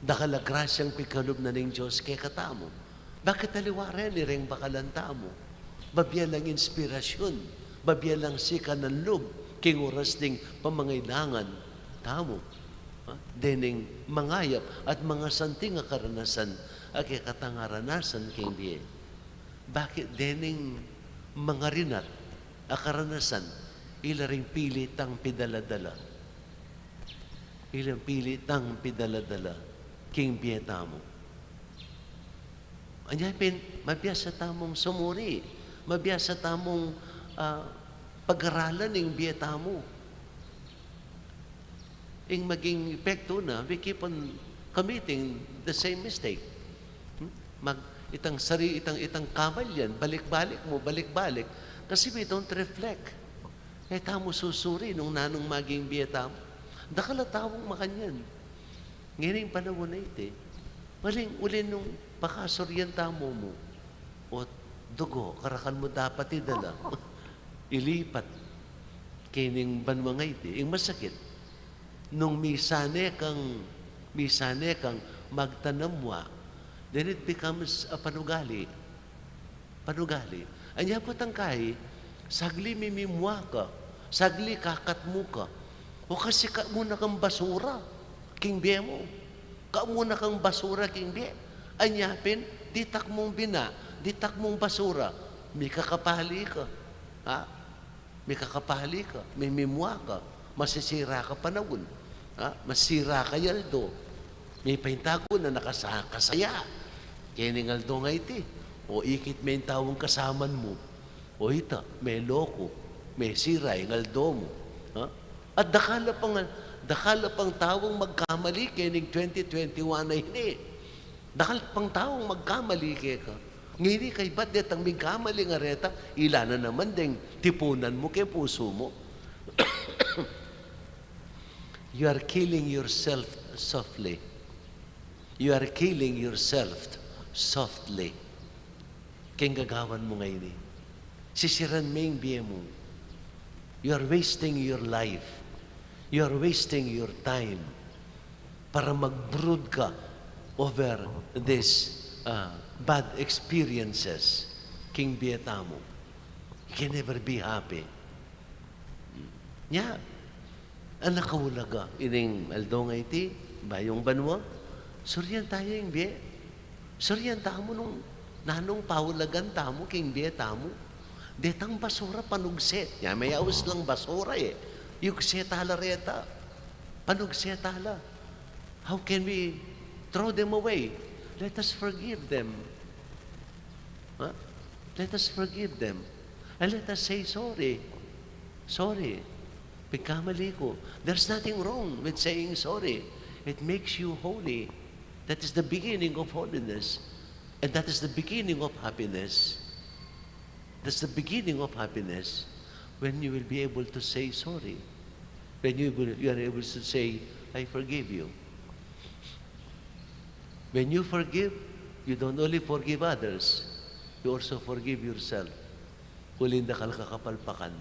Dakal a grasyang pikalub na ning Dios kekatamu. Bakit aliwa reni reng bakalan tamu? Babie lang inspirasyun, babie lang sikanan lub, king oras ding pamangailangan tamu. Ha? Dening mangayap at mangasanting a karanasan a kekatang aranasan king bie. Bakit dening mangarinat a karanasan, ila ring pili tang pidala-dala? Ilang pili tang pidala-dala king bie tamu. Anya pin, mabiasa tamung sumuri, mabiasa tamung, ah, pagaralan ing bie tamu. Ing maging epektu na, we keep on committing the same mistake. Hmm? Mag, itang sari-, itang, itang kamalian, balik-balik mu, balik-balik. Kasi we don't reflect. E tamu susuri nung nanung maging bie tamu. Dakal a taung makanyan. Ngening panaun a iti, uling, uli nung pakasurian tamu mu, o dugo, karakal mu dapat idala. Ilipat kening banua ngeni, ing masakit. Nung misane kang, misane kang magtanam wa, Then it becomes a panugali. Panugali. Anya potang kai, sagli mimimua ka, sagli kakatmu ka. O kasi ka muna kang basura king bie mu. Ka muna kang basura king bie. Anya pin, ditak mung bina, ditak mung basura, mikakapali ka. Ha? Mikakapali ka, mimimua ka, masisira ka panaun, ha? Masira ka aldo. Mipaintagun na nakasaya kening aldo nga iti. O ikit me ing taung kasaman mu, o ita, meloko, mesira ing aldo mu, ha? At dakal a pang, dakal a pang taung magkamali kening twenty twenty-one a ini. Dakal pang taung magkamali keka. Ngeni kaybat detang migkamali nga reta, ila na naman deng tipunan mu keng pusu mu. You are killing yourself softly. You are killing yourself softly. Keng gagawan mu ngeni, sisiran me ing bie mu. You are wasting your life. You are wasting your time para mag-brood ka over this, ah, bad experiences king bie tamu. You can never be happy. Nya, anak a ulaga ining aldo nga iti, bayung banua, surian taya ing bie. Surian tamu nung nanung paulagan tamu king bie tamu. Detang basura panugse. Nya, mayaus lang basura e. Yugse tala reta. Panugse tala. How can we throw them away? Let us forgive them. Ha? Let us forgive them. And let us say, "Sorry. Sorry. Pigkamali ku." There's nothing wrong with saying sorry. It makes you holy. That is the beginning of holiness. And that is the beginning of happiness. That's the beginning of happiness, when you will be able to say sorry. When you will, you are able to say, "I forgive you." When you forgive, you don't only forgive others, you also forgive yourself. Uling dakal ka kapalpakan.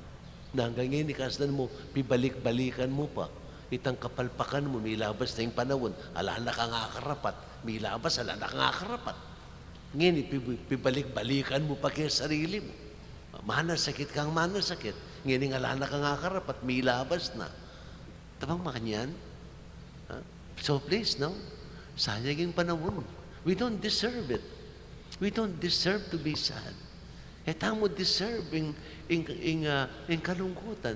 Nung ngeni kasnan mu, pibalik-balikan mu pa. Itang kapalpakan mu, milabas na ing panaun, ala na kang akarapat. Milabas, ala na kang akarapat. Ngeni, pi-, pibalik-balikan mu pa keng sarili mu. Manasakit kang manasakit. Ngeni, ala na kang akarapat, milabas na. Tabang makanyan? Ha? So please, no? Sayang ing panaun. We don't deserve it. We don't deserve to be sad. E tamu deserve ing, ing, ing, ah, ing kalungkutan.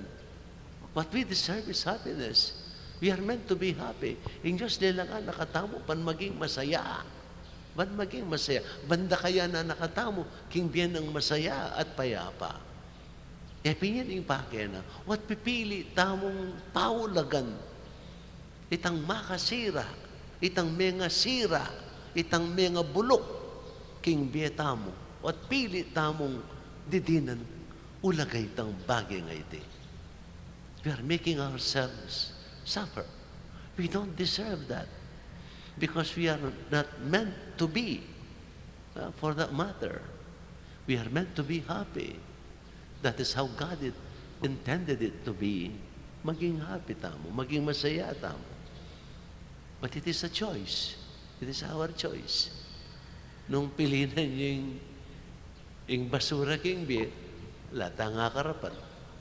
What we deserve is happiness. We are meant to be happy. Ing Dios lelangan na katamu ban maging masaya. Ban maging masaya. Ban dakayan na katamu king bie nang masaya at payapa. E pin yan ing pake na, o at pipili tamung paulagan itang makasira, itang mengasira, itang mengabuluk king bie tamu, o at pili tamung didinan ulaga itang bage nga iti. We are making ourselves suffer. We don't deserve that because we are not meant to be, uh, for that matter. We are meant to be happy. That is how God it, intended it to be. Maging happy tamu, maging masaya tamu. But it is a choice. It is our choice. Nung pili na ing, ing basura king bie, ala tang akarapat.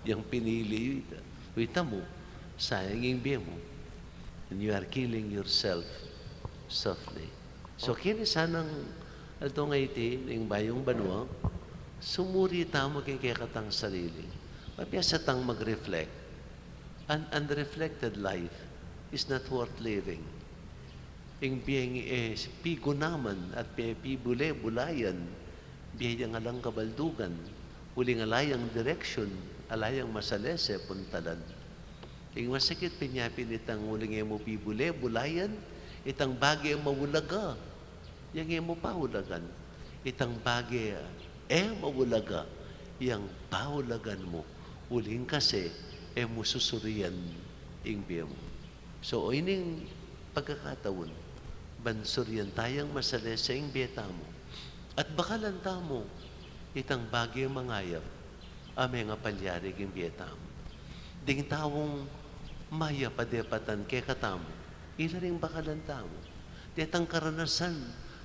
Yang pinili yu ita. Ita mu, sayang ing bie mu. And you are killing yourself softly. So, keni sanang aldo nga iti ning bayung banua, sumuri tamu king kekatang sarili. Mabiasa tang mag-reflect. An unreflected life is not worth living. Ing bie, e, pigunaman at pi-, pibule-bulayan, bie yang alang kabaldugan, uling ala yang direksyun, ala yang masalese puntalan. Ing masakit pin ya pin itang uling e mu pibule-bulayan itang bage maulaga, yang e mu paulagan. Itang bage e maulaga, yang paulagan mu. Uling kasi e mu susurian ing bie mu. So, o ining pagkakataun, ban surian tayang masalese ing bie tamu. At bakalan tamu itang bage mangayap a mengapalyari king bie tamu. Ding taung mayap a depatan kekatamu, ila ring bakalan tamu. Detang karanasan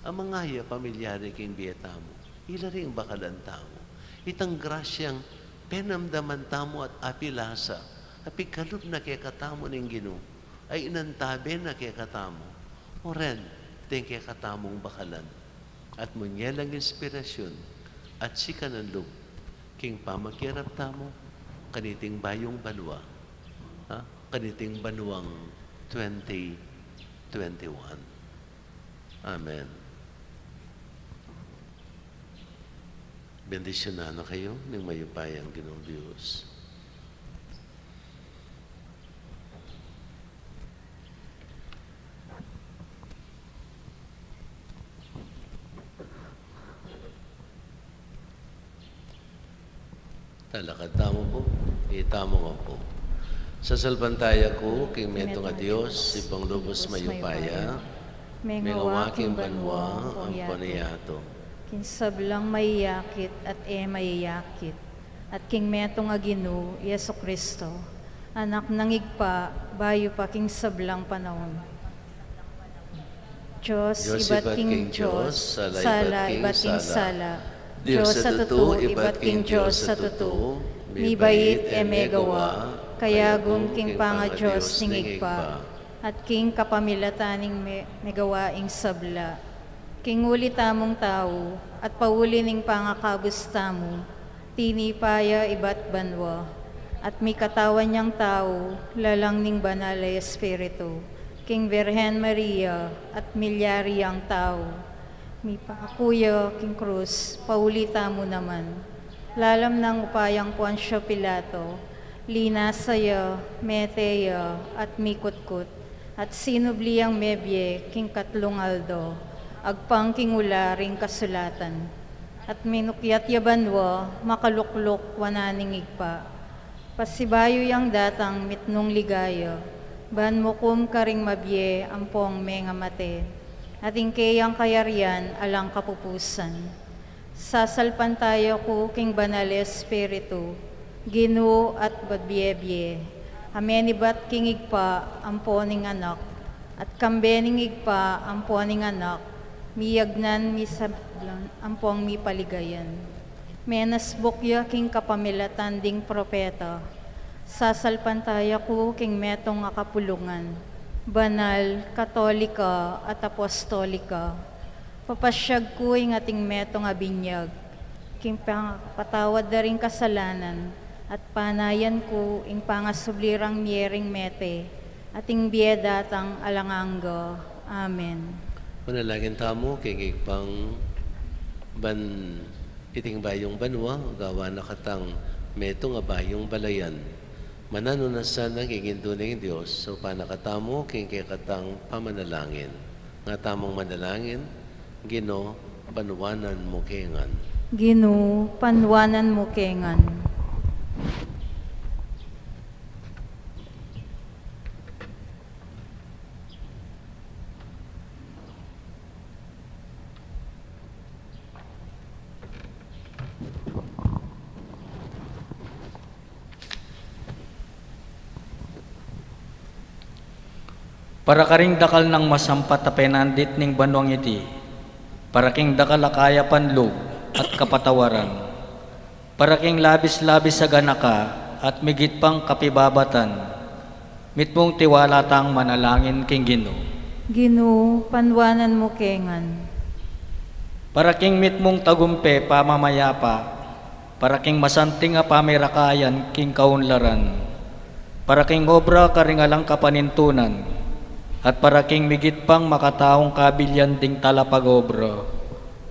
Amang Aya, pamilyari king bie tamu, ila ring bakalan tamu. Itang grasyang penamdaman tamu at apilasa, apigkalub na kekatamu ning Ginu, a inantabe na kekatamu, o ren, deng kekatamung bakalan. At munye lang inspirasyun at sikanan lub king pamagkirap tamu kaniting bayung banua, ha? Kaniting banuang twenty twenty-one. Amen. Bendisyunan na kayu ning mayupayang Ginung Dios. Talakad tamu pu, itamu nga pu. Sasalpantaya ku king metung a Dios, Ibpang lubus mayupaya, mengawa king banua ampon yatu, king sablang mayayakit at e mayayakit, at king metung a Ginu, Jesucristo, Anak nang Ibpa, bayu pa king sablang panaun. Dios ibat king Dios, sala ibat king sala, Dios a tutu ibat king Dios a tutu, mibait e megawa, kayagum king pangaDios ning Ibpa, at king kapamilatan ning me-, megawa ing sabla. King uli tamung tau, at pauli ning pangakabus tamu, tinipa ya ibat banua, at mikatawan yang tau, lalang ning Banal a Espiritu, king Virgen Maria, at milyari yang tau. Mipaku ya king krus, pauli tamu naman. Lalam nang upayang Poncio Pilato, linasa ya, mete ya, at mikutkut, at sinubli yang mebie king katlung aldo, agpang king ula ring kasulatan. At minukyat ya banua, makalukluk wanan ning Ibpa. Pasibayu yang datang mitmung ligaya, ban mukum karing mabie ampong mengamate, at ing keyang kayarian alang kapupusan. Sasalpantaya ku king Banal a Espiritu, Ginu at mabie-bie, a menibat king Ibpa ampo ning Anak, at kambe ning Ibpa ampo ning Anak, miyagnan, misablan, ampong mipaligayan. Menasbuk ya king kapamilatan ding propeta. Sasalpantaya ku king metung a kapulungan, banal, katolika, at apostolika. Papasyag ku ing ating metung a binyag, king pangapatawad da ring kasalanan, at panayan ku ing pangasubli rang mie ring mete, at ing bie datang alang angga. Amen. Manalangin tamu king Ibpang ban iting bayung banua, gawan na katang metung a bayung balayan. Mananu na sana king Indu ning Dios, o panakatamu king kekatang pamanalangin. Nga tamung manalangin, Ginu, panuanan mu ke ngan. Ginu, panuanan mu ke ngan. Para karing dakal nang masampat a penandit ning banuang iti, para king dakal a kayapan lub at kapatawaran, para king labis-labis a ganaka at migit pang kapibabatan, mitmung tiwala tang manalangin king Ginu. Ginu, panuanan mu ke ngan. Para king mitmung tagumpe pamamayapa, para king masanting a pamirakayan king kaunlaran, para king obra karing alang kapanintunan, at para king migit pang makataung kabilian ding talapag-obra,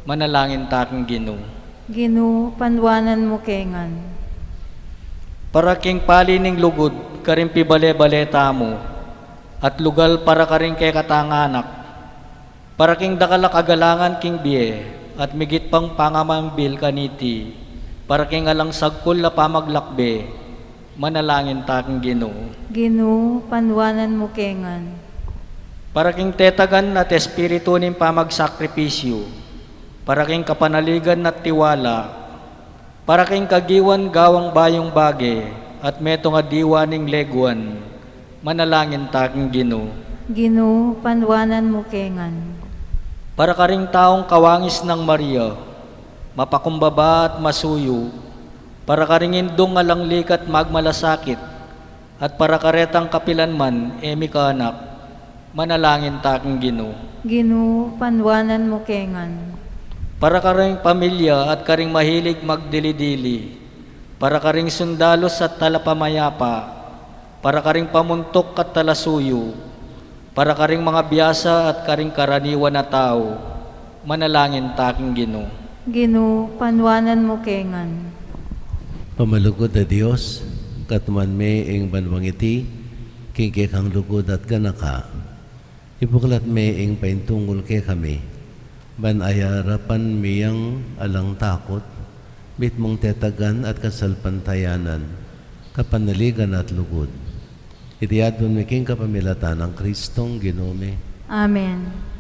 manalangin ta king Ginu. Ginu, panuanan mu ke ngan. Para king pali ning lugud karing pibale-bale tamu, at lugal para karing kekatang anak, para king dakal a kagalangan king bie, at migit pang pangamambil kaniti, para king alang sagkul a pamaglakbe, manalangin ta king Ginu. Ginu, panuanan mu ke ngan. Para king tetagan at espiritu ning pamagsakripisyu, para king kapanaligan at tiwala, para king kagiwan gawang bayung bage, at metung a diwa ning leguan, manalangin ta king Ginu. Ginu, panuanan mu ke ngan. Para karing taung kawangis nang Maria, mapakumbaba at masuyu, para karing indung alang likat magmalasakit, at para karetang kapilan man e mika anak, manalangin ta king Ginu. Ginu, panwanan mu kengan. Para karing pamilya at karing mahilig magdili-dili, para karing sundalus at talapamayapa, para karing pamuntuk at talasuyu, para karing mga biasa at karing karaniwan a tau, manalangin ta king Ginu. Ginu, panwanan mu kengan. Pamalugud a Dios, katuman me ing banuang iti king kekang lugud at ganaka. Ibuklat me ing paintungul kekami, ban ayarapan mi yang alang takut, mitmung tetagan at kasalpantayanan, kapanaligan at lugud. Iti aduan mi king kapamilatan nang Kristong Ginu mi. Amen.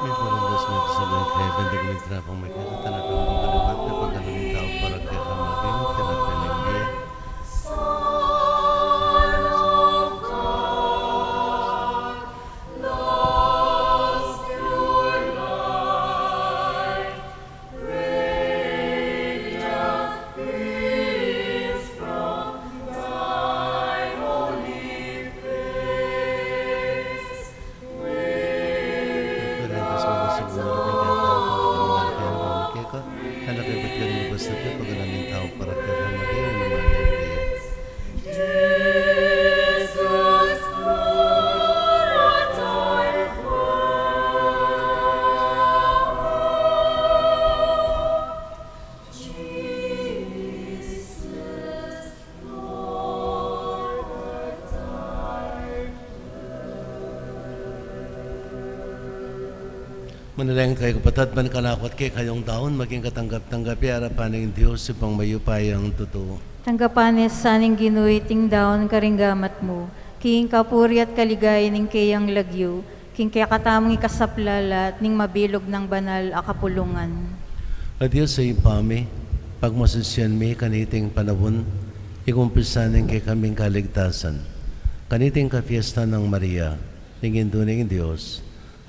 Mikulang Dios, mipasabing kayabe, dagmit rapang may kakatanapan, pagkalibat na pagkalamin tau, para kaya ka maging tinapay ng bie. Manalangin kayu, kapatad, ban kanaku at kekayung daun maging katanggap-tanggap ya arapan ning Dios, Ibpang mayupayang tutu. Tanggapan na sa ning Ginu iting daun karing gamat mu, king kapurian at kaligayan ning keyang lagyu, king kekatamung ikasaplala at ning mabilug nang banal a kapulungan. A Dios a Ibpa mi, pagmasusyan mi kaniting panaun ing umpisa ning kekaming kaligtasan, kaniting kapiestan nang Maria, ing Indu ning Dios,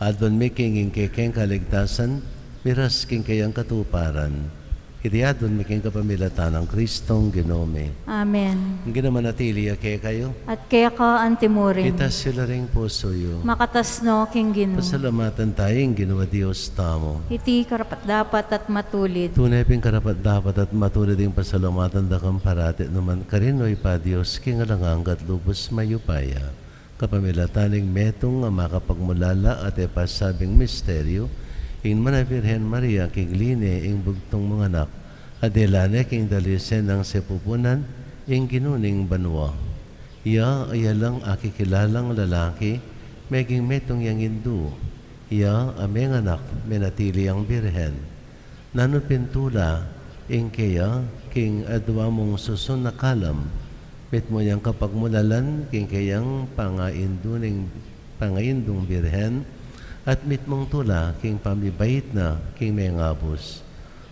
aduan mi king ing kekeng kaligtasan, miras king keyang katuparan. Iti aduan mi king kapamilatan nang Kristong Ginu mi. Amen. Ing Ginu manatili ya kekayu. At keka antimurin. Itas yu la ring pusu yu. Makatas no king Ginu. Pasalamatan tamu ing Ginu a Dios tamu. Iti karapat-dapat at matulid. Tune pin karapat-dapat at matulid ing pasalamatan da ka parati at nukarin man, O Ibpa, Dios king alang angga at lubus mayupaya. Kapamilatan ning metung a makapagmulala at e pasabing misteryu, ing Nuan a Birhen Maria, kigli ne ing bugtung mung anak, a dela ne king dalise nang sepupunan ing Ginu ning banua. Iya a yalang akikilalang lalaki, meging metung yang indu. Iya a menganak, menatili yang birhen. Nanu pin tula ing keya king adua mung susun a kalam, mitmu yang kapagmulalan king keyang pangaindu ning, pangaindung birhen, at mitmung tula king pamibait na king mengabus.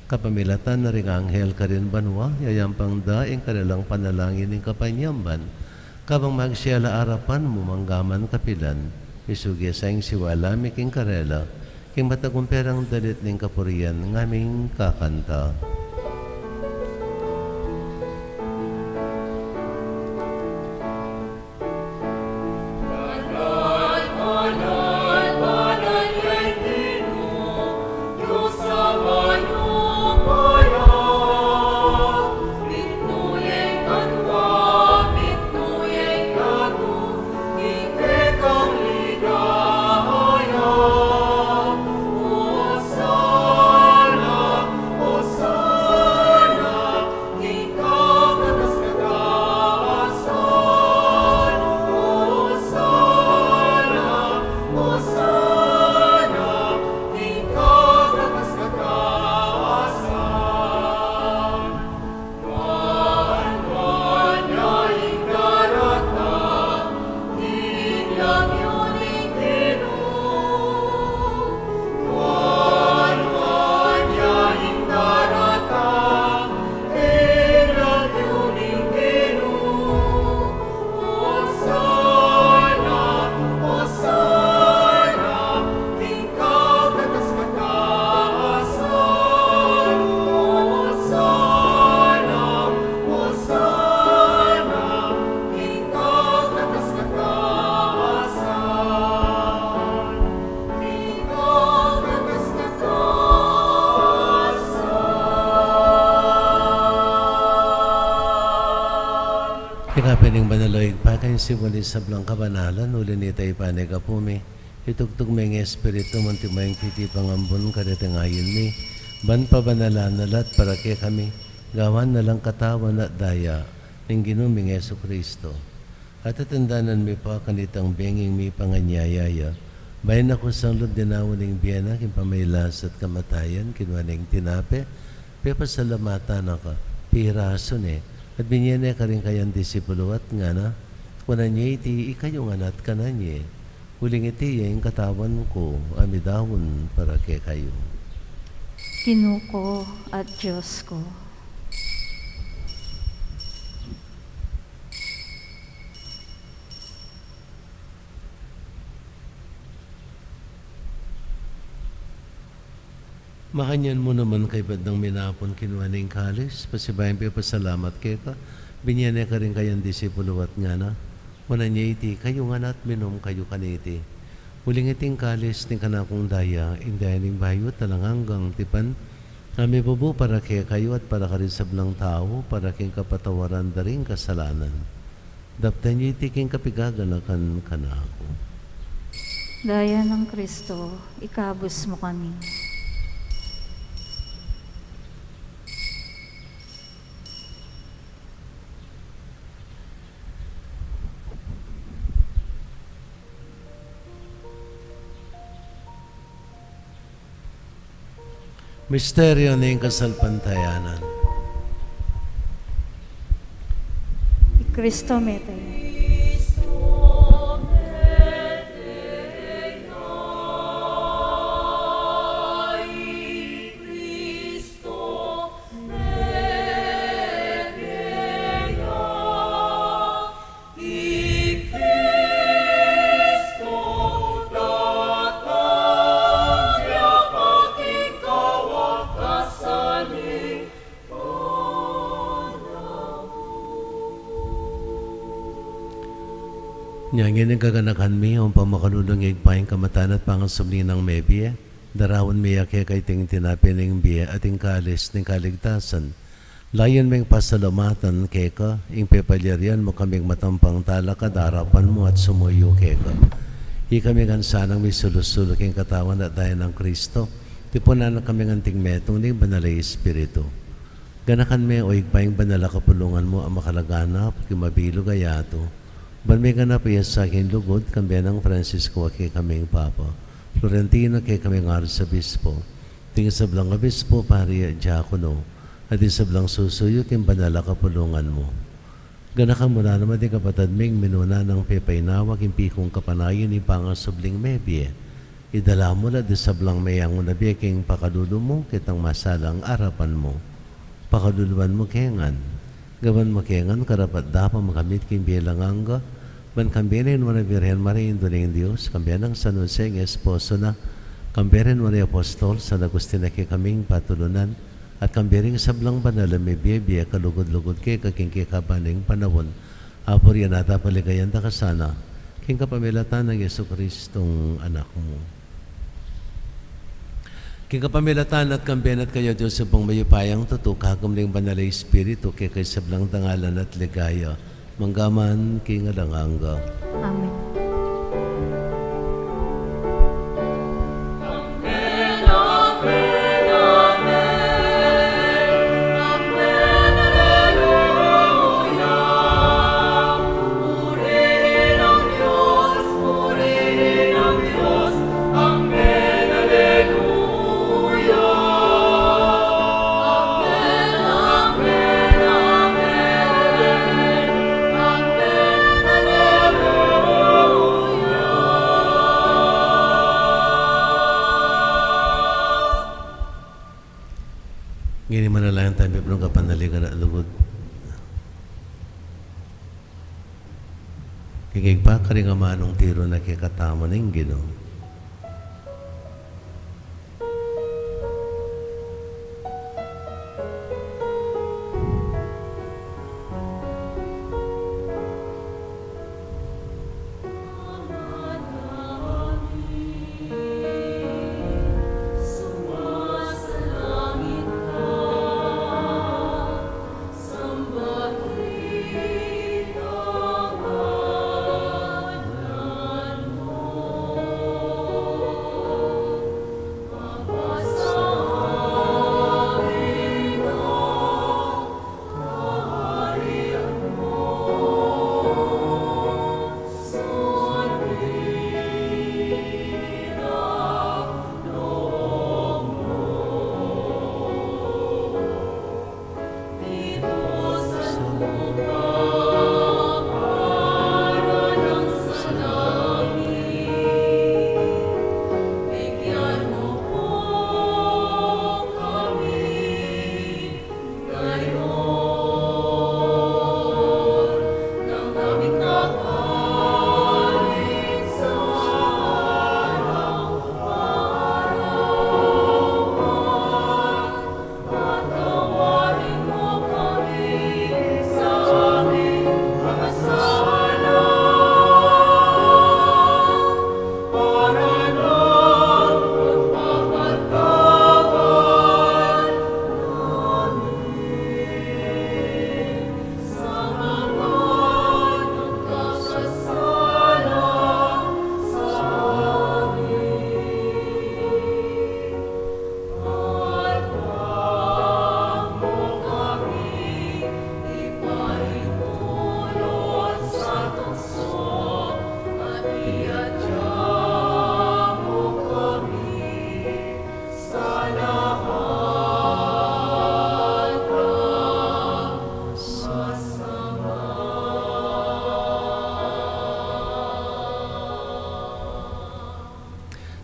Kapamilatan na ring anghel karin banua, yayampang da ing kanilang panalangin ning kapanyamban, Kabang magsiyala arapan mu manggaman kapilan, isugi sa ing siwala mi king karela, king matagumperang dalit ning kapurian ngaming kakanta. Ika pin ing banal, o Ibpa, king simbali ning sablang kabanalan, uli nita ipanyawad mi, itugtug me ing Espiritu mu, antimo ing titipang ambun kareting ain mi, ban pabanalan na la at para kekami, gawan na lang katawan at daya ning Ginu ming Jesucristo. At atandanan mi pa kanitang benging mipanganyaya ya, bayu na kusang lub dinaun ing bie na king pamagkasakit at kamatayan, kinua ne ing tinape, pepasalamatan na ka, pirasu ne, at binye ne karing kayang disipulu at ngana: Kunan ye iti ikayu ngan at kanan ye, uling iti ya ing katawan ku, a midaun para kekayu. Ginu ku at Dios ku. Makanyan mu naman, kaybat nang minapun, kinua ne ing kalis, pasibayu yang pepasalamat keka, binye ne karing kayang disipulu at ngana: Kunan ye iti ikayu ngan at minum kayu kaniti, uling iti ing kalis ning kanakung daya, ing daya ning bayu at alang anggang tipan, a mibubu para kekayu at para karing sablang tau, para king kapatawaran da ring kasalanan. Daptan ye iti king kapigaganakan kanaku. Daya nang Kristo, ikabus mu kami. Misteryu ning kasalpantayanan. I Kristo mete ya. Nya ngeni, kaganakan mi, o makalulu ning Ibpa, ing kamatayan at pangasubli nang mebie, daraun mi ya keka iting tinape ning bie at ing kalis ning kaligtasan. Layun ming pasalamatan keka ing pepalyarian mu kaming matampang talakad arapan mu at sumuyu keka. Ikami ngan sanang misulu-sulu king katawan at daya nang Kristo, tipunan na kami ngan anting metung ning Banal a Espiritu. Ganakan me, o Ibpa, ing banal a kapulungan mu a makalaganap king mabilug a yatu, ban miganap ya sa king lugud, kambe nang Francisco a kekaming Papa, Florentino a kekaming Arsobispo, ding sablang obispo, pari at diakono, at ding sablang susuyu king banal a kapulungan mu. Ganakan mu la naman ding kapatad ming minuna nang pepainawa king pikung kapanayan ning pangasubling mebie. Idala mu la ding sablang meyangu na bie king pakalulu mu, ketang masalang arapan mu. Pakaluluan mu ke ngan. Gawan mu ke ngan karapat-dapat makamit king bie alang angga, ban kambe ning Nuan a Virgen Maria, Indu ning Dios, kambe nang San Jose, ing esposo na, kambe ring Nuan a Apostol San Agustin a kekaming patulunan, at kambe ring sablang banal a mibie-bie a kalugud-lugud keka king kekaban ning panaun, apurian at apaligayan da ka sana, king kapamilatan nang Jesucristong Anak mu. King kapamilatan na at kambe na at kaya, Dios Ibpang mayupayang tutu, kagum ning Banal a Espiritu, keka ing sablang dangalan at ligaya, mangga man king alang angga. Amen. Ngeni manalangin tamu, mipnung kapanaligan at lugud. King ibpa karing amanung tiru na kekatamu ning Ginu.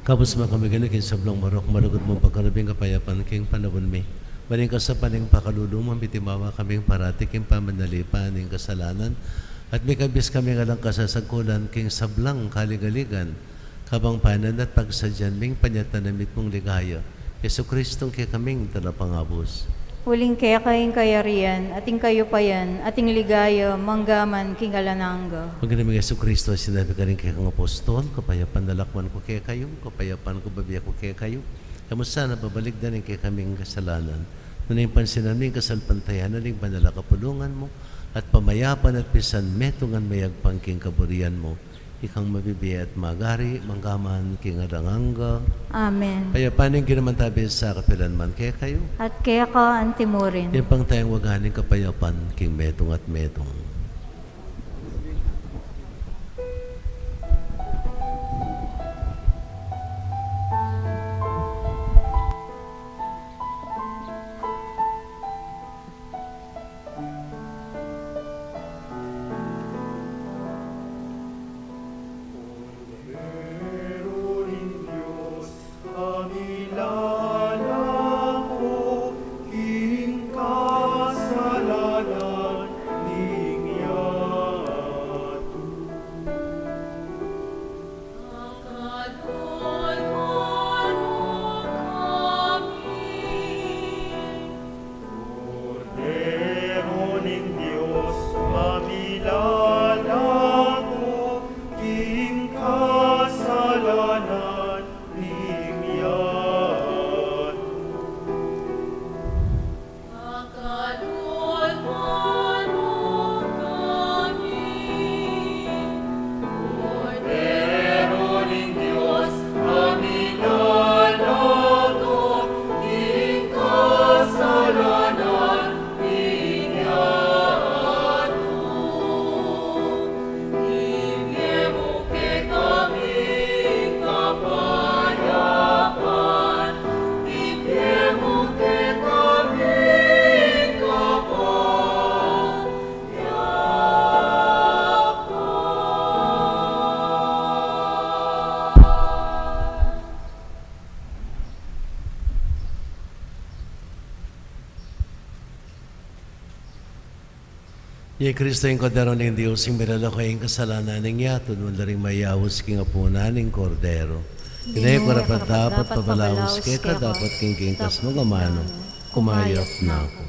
Kabus mu kami, Ginu, king sablang marok, maragul mung pagkalub ing kapayapan king panaun mi. Ban king kasapan ning pakalulu mu, mitimawa kaming parati king pamanalipan ning kasalanan, at mikabus kaming alang kasasagkulan king sablang kaligaligan, kabang panan at pagsadyan ming panyatang na mitmung ligaya, Jesucristong kekaming Talapangabus. Uling keka ing kayarian, at ing kayupayan, at ing ligaya, mangga man king alang angga. Panginoong Jesucristo, sinabi mu karing kekang apostol, kapayapan lakwan ku kekayu, kapayapan ku bibie ku kekayu. E mu sana babalikdan ing kekaming kasalanan, nune pansinan mu ing kasalpantayanan ning banal a kapulungan mu, at pamayapan at pisan metungan mayagpang king kaburian mu, ikang mabibie at magari, mangga man king alang angga. Amen. Kapayapan ning Ginu manatili sa kapilan man kekayu. At keka antimurin. Ing pangtayang waga ning kapayapan king metung at metung. Kordero ning Dios, a milalako king kasalanan Iya i Kristo, ing Kordero ning Dios, ing milalako king kasalanan ning yatu. Nuan la ring mayaus king apunan ning Kordero. Di ne ku karapat-dapat pabalaus keka, dapot king kingkas mung amanu, kumayap na ku.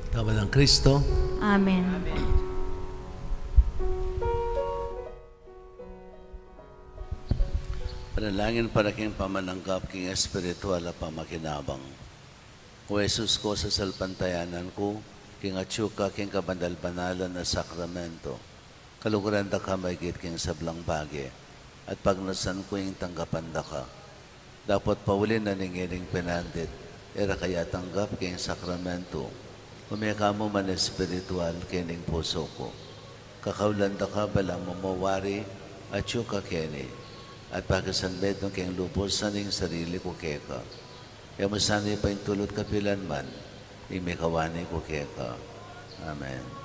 Tama ng Kristo. Amen. Panalangin para king pamananggap king espiritual a pamakinabang. O Jesus ku, sasalpantayanan ku king atyu ka king kabanal-banalan a sakramento. Kaluguran da ka maigit king sablang bage, at pagnasan ku ing tanggapan da ka. Dapot pauli na ning ining penandit, e ra ka atanggap king sakramento, ume ka mu man espiritual king pusu ku. Kakaulan da ka balang mamawari, atyu ka keni, at pakisanmetung king lubus na ning sarili ku keka. E mu sana ipaintulut kapilan man ing mikawani ku keka. Amen.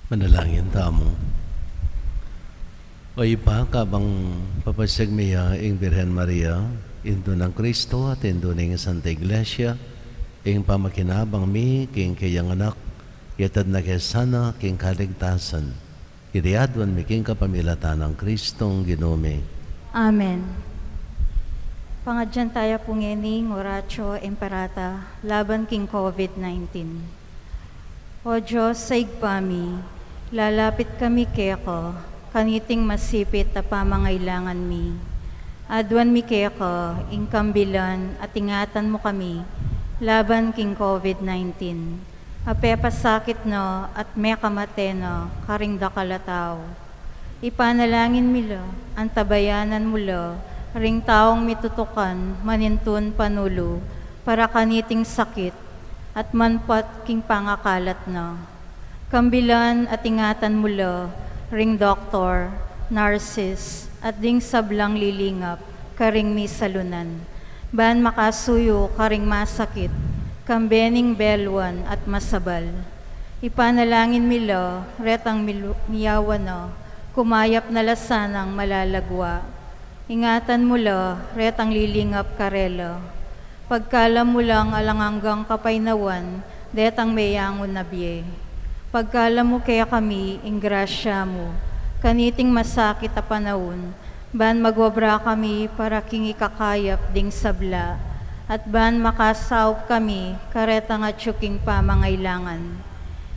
Manalangin tamu. O Ibpa, kabang papasiag mi ya ing Birhen Maria, Indu nang Kristo at Indu ning Santa Iglesia, ing pamakinabang mi king kayang anak, yatad na ke sana king kaligtasan. Iti aduan mi king kapamilatan nang Kristong Ginu mi. Amen. Pangadyan taya pu ngeni ing Oratio Imperata laban king COVID nineteen. O Dios a Ibpa mi, lalapit kami keka, kaniting masipit a pamangailangan mi. Aduan mi keka ing kambilan at ingatan mu kami laban king COVID nineteen, a pepasakit na at mekamate na karing dakal a tau. Ipanalangin mi la, antabayanan mu la ring taung mitutukan manintun panulu para kaniting sakit at manpat king pangakalat na. Kambilan at ingatan mu la ring doktor, nurses, at ding sablang lilingap karing misalunan, ban makasuyu karing masakit, kambe ning beluan at masabal. Ipanalangin mi la retang milu-, miyawan na, kumayap na la sanang malalagwa. Ingatan mu la retang lilingap karela. Pagkalam mu lang alang anggang kapaynawan detang meyangu na bie. Pagkalam mu kekami ing grasya mu kaniting masakit a panaun, ban magobra kami para king ikakayap ding sabla, at ban makasaup kami karetang atyu king pamangailangan.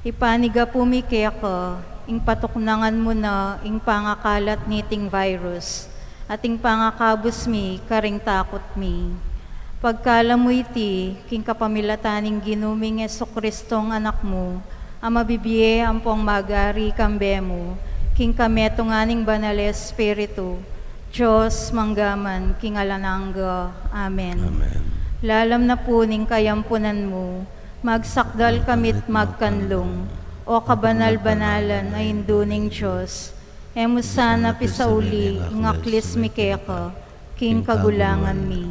Ipanigapu mi keka ing patuknangan mu na ing pangakalat niting virus, at ing pangakabus mi karing takut mi. Pagkalam mu iti king kapamilatan ning Ginu ming Jesucristong Anak mu, a mabibie ampong magari kambe mu, king kametungan ning Banal Espiritu, Dios mangga man king alang angga. Amen. Amen. Lalam na pu ning kayampunan mu, magsakdal kami't magkanlung, o kabanal-banalan a Indu ning Dios, e mu sana pisauli ing aklis mi keka king kagulangan mi.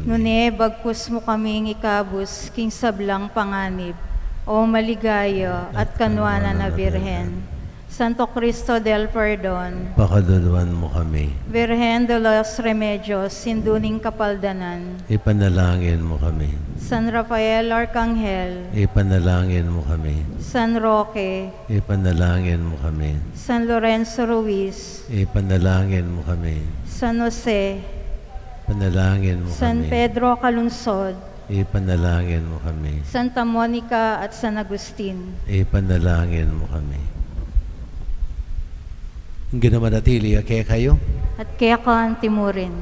Nune bagkus mu kaming ikabus king sablang panganib, o maligaya at kanuanan a Birhen. Santo Cristo del Perdon, pakaluluan mu kami. Virgen de los Remedios, Indu ning Kapaldanan, ipanalangin mu kami. San Rafael Arcangel, ipanalangin mu kami. San Roque, ipanalangin mu kami. San Lorenzo Ruiz, ipanalangin mu kami. San Jose, ipanalangin mu kami. San Pedro Calungsod, ipanalangin mu kami. Santa Monica at San Agustin, ipanalangin mu kami. Ing Ginu manatili ya kekayu. At keka anti mu rin.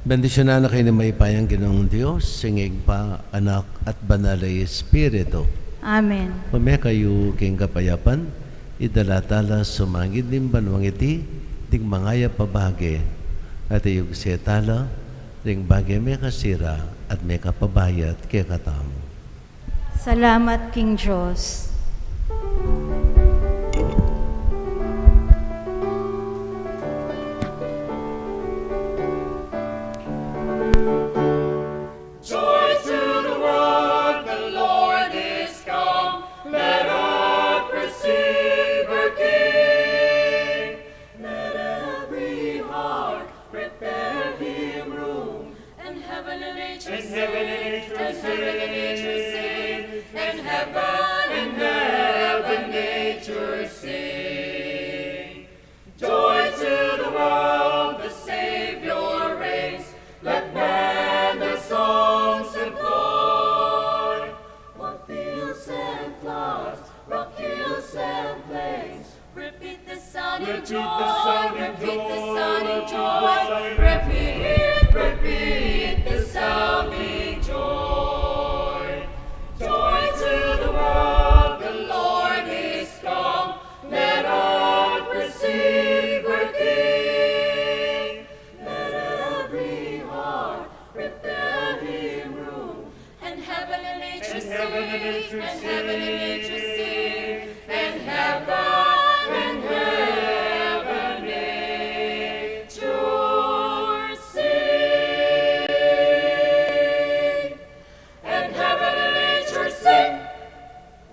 Bendisyunan na kayu ning mayupayang Ginung Dios, ing Ibpa, Anak, at Banal a Espiritu. Amen. Mame kayu king kapayapan, idala tala sumangid ning banuang iti ding mangayap a bage, at iyugse tala ring bage mekasira at mekapabayat kekatamu. Salamat king Dios. Joy to the world, the Lord is come. Let earth receive her King. Let every heart prepare him room. And heaven and nature sing. And heaven and nature sing. And heaven and heaven nature sing. Joy to the world, the Savior reigns. Let man their songs employ. O'er fields and floods, rock hills and plains, repeat the sounding joy, repeat the sounding joy, repeat, repeat the sounding joy. Joy to the world, the Lord is come. Let earth receive her King. Let every heart prepare him room. And heaven and nature sing, and heaven and nature